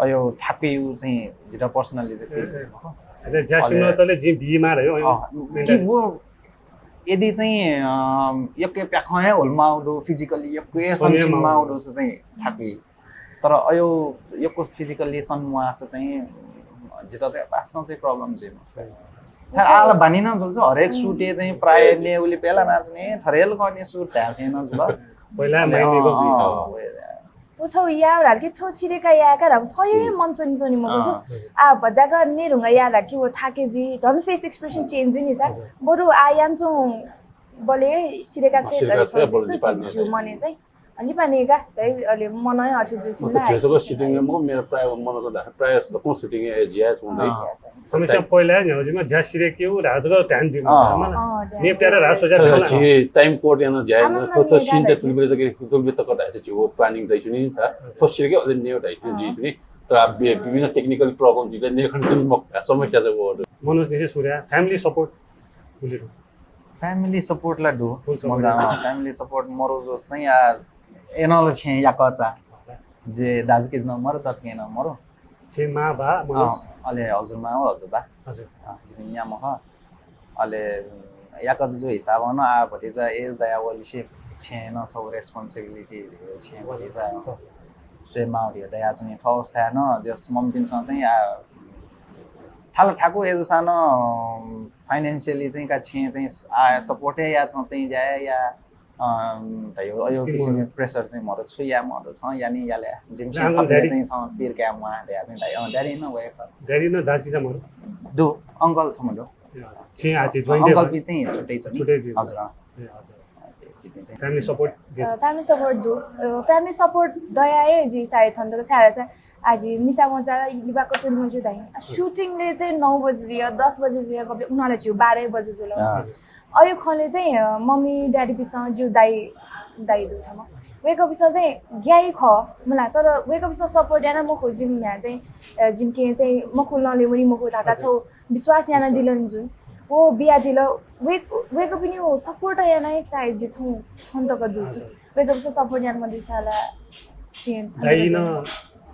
अयो थाकुयु चाहिँ जित personally चाहिँ feel जुयु। अले ज्यासिम तले जि बिमार है, अयो अँ, कि वो यदि चाहिँ, अ, यक्के प्याखं हे होलमाउ दु, physically यक्के सन्सिम माउ दु, चाहिँ थाकुइ। तर अयो यक्को physically सन्मुआस चाहिँ जित चाहिँ अपासकं चाहिँ problem जुयु। सर, आल बानी न जुल छ, हरेक shoot ए चाहिँ प्राय ने उली पेला नाच्ने, थरेल कने shoot धाल थेन जुल। पहिला अले, माइने अँ, गल्ती। अँ, पहिला। उ छौ याउ धाल कि थो छिरेका याका धाम थयो मन चोनी चोनी मको छु। अँ। आ, भजाका ने ढुंगा या धाल कि वो थाके जुइ, झन face expression change जुइ नि सा। हजुर। बरु आ यान चों बले सिरेका छे सिरेका गरे छे, छौ बले जिसु department जिउ है। मने चाहिँ अनि पानी का तै अले मन अथे जुइ सिन। मतलब झेसको shooting ए मको मेरो प्राय मन त प्राय जस्तो को shooting ए जिया छु हुँदै। अँ। समस्या पहिला न्याउजिमा ज्या सिरे के उ राजग ध्यान दिनु। अँ। अँ, ध्यान ने प्यारा राज सोजा खाना। जी time code याना ज्या आमा थो थो मामी scene त राजा। तुलबे त के तुलबे त कटा छ जिउ planning दै छु नि छ। थो सिरे के अले नेउ दै छु नि। तर अब विभिन्न technical problem दिले ने खन जुन मक समस्या छ वो। मनोज निसे सूर्य family support बोलिरु। Family support ला दु। Full support। मजा, अँ, family support मरु जो सही आ एनल छे याकचा। जे दाजुकिज न मरु ततके न मरु। छे मां बा, मनोज। अँ, अले हजुर मां हो, हजुर बा। हजुर। अँ, जिमिन न्याम्ह खः। अले याकचा जो हिसाब न आ भतिजा age दया वलिसे छे न छौ responsibility छे भतिजा। स्वे माउ दियो दया चाहिँ थौ अवस्था न जस मम्पिन स चाहिँ आ थाला थाकु age सा न financially चाहिँ का छे चाहिँ आ support या छ चाहिँ जाय या अम, त यो, यो किसिमको pressure चाहिँ मरु छु या मरु छ, यानि याले जिम चाहिँ खतले चाहिँ छ, पिर क्या मुहा दया चाहिँ दाइ, अँ, daddy न वया ख। Daddy न दाजुकिजा मरु? दु, uncle छ मरु। ए, हजुर। छे आ चाहिँ joint uncle family? पि चाहिँ छुट्टै छ नि। छुट्टै छ। हजुर, अँ। ए, हजुर। जिपिन चाहिँ। Family support? अ, family support दु। अ, family support दया ए जि सायद थन त छारा छ। आज मिसा मजा लिबाको चुन मजु दाइ। Shooting ले चाहिँ नौ बजे जिया, दस बजे जिया, गबले उनाले जिउ बाह्र बजे जुल। हजुर। अयो खले चाहिँ, अ, मम्मी, daddy पिसं जिउ दाइ, दाइ दु छमा। वेक पिसं चाहिँ ग्याइ ख, मला, तर वेक पिसं support याना मखु जिम म्या चाहिँ, अ, जिम के चाहिँ मखु लले वनी मखु धाका छौ विश्वास याना दिलन जुन। वो बिया दिल, वेक, वेक पिनि वो support याना सायद जि थौं, थौं तक दु छु। वेक पिसं support याना मदिसाला। दाइ न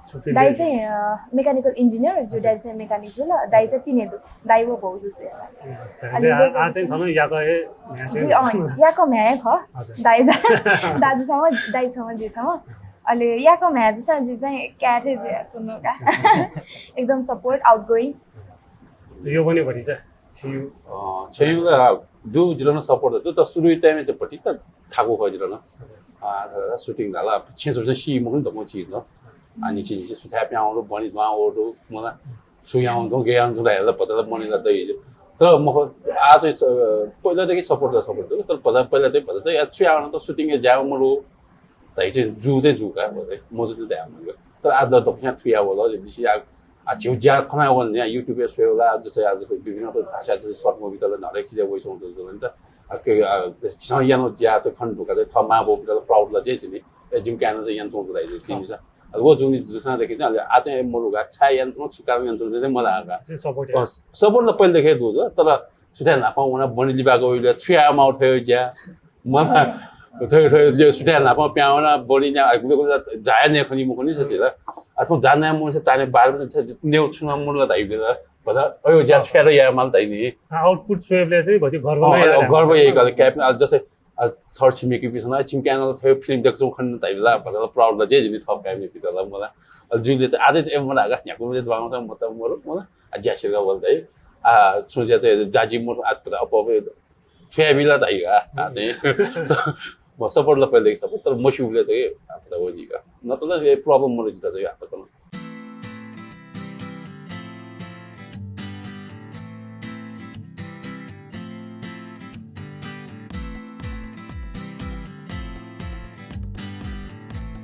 छु field दाइ चाहिँ, अ, mechanical engineer, जु दाइ चाहिँ mechanic जुल, दाइ चाहिँ पिने दु, दाइ वो भौ जु। अनि आ, आ चाहिँ थन याक ए, म्या जि, अँ, याक म्या ख, हजुर। दाइ जा, दाजु छमा, दाइ छमा, जि छमा। अले याक म्या जु सा जि चाहिँ क्या थे जि सुन्नु का। एकदम support, outgoing। यो पनि भरि छ, छिउ। अँ, छिउ ला दु जिलन support दु, त सुरु time चाहिँ भति त थाकु ख जिलन। हजुर। आ, shooting धाला, छे छे सी मखु दक्व चिज न। अनि चिज सुथा प्याउ दु, बनि द्वाउ दु, मला। सुयाउ दु, गेयाउ दु, ला, भतला बनि ला दइ। तर म आ चाहिँ पहिला देखि सपोर्ट त सपोर्ट तर पहिला पहिला चाहिँ भचा चाहिँ छु यावना त सुटिङ ज्या मरु। धै चाहिँ जु चाहिँ जु का भचा मजु त ध्यान मरु। तर आज त ख्या छु यावल दिसी आ आ झिउ ज्या खना वन या YouTube ए स्वयला जसै आज जसै विभिन्न भाषा जसै सर्ट मुभी तल नरेक चिज वइ सौं त नि त। आ के आ किसान यानो ज्या चाहिँ खन ढुका चाहिँ थ मा बो तल प्राउड ल जे चिनी। ए जिम क्यान चाहिँ यान चौं त दाइ चिनी छ। अब वो जुनी जुसना देखि चाहिँ आ चाहिँ मरु का छा यान चौं छु कारण यान चौं चाहिँ मला का। सपोर्ट सपोर्ट त पहिले देखि दु तर सुथाय् न्हापां वना बनि लिबाक वइल छु याये माउ थ्वय् ज्या। मला थ्वय् थ्वय् सुथाय् न्हापां प्यां वना बनि न्या गुले गुले जाया ने खनि मुखनि सचिला। आ थौं जाना मुन से चाने बार बजे नेउ छुना मुन ला धाइ बेला। भचा अयो ज्या छु याये माल धाइ नि। आउटपुट स्वयेबले चाहिँ भति गर्व गर्व यही गल क्याप जस्तै थर छिमेकी पिसना छिम क्यानल थ्वय् फिल्म देख्छौं खन धाइ बेला भचा प्राउड ला जे जिनी थप फ्यामिली पितला मला। जुले चाहिँ आज ए मला गा न्याकु बजे द्वाङ त मत मरु मला। आ ज्या सिरगा बल धाइ। आ छु ज्या चाहिँ जाजी मरु आ अप अप छ्वया बिला धाइ आ। आ चाहिँ म सपोर्ट ल पहिले सपोर्ट तर मस्युबले चाहिँ आ पता वजी का। मतलब ए प्रॉब्लम मरु जिता चाहिँ आ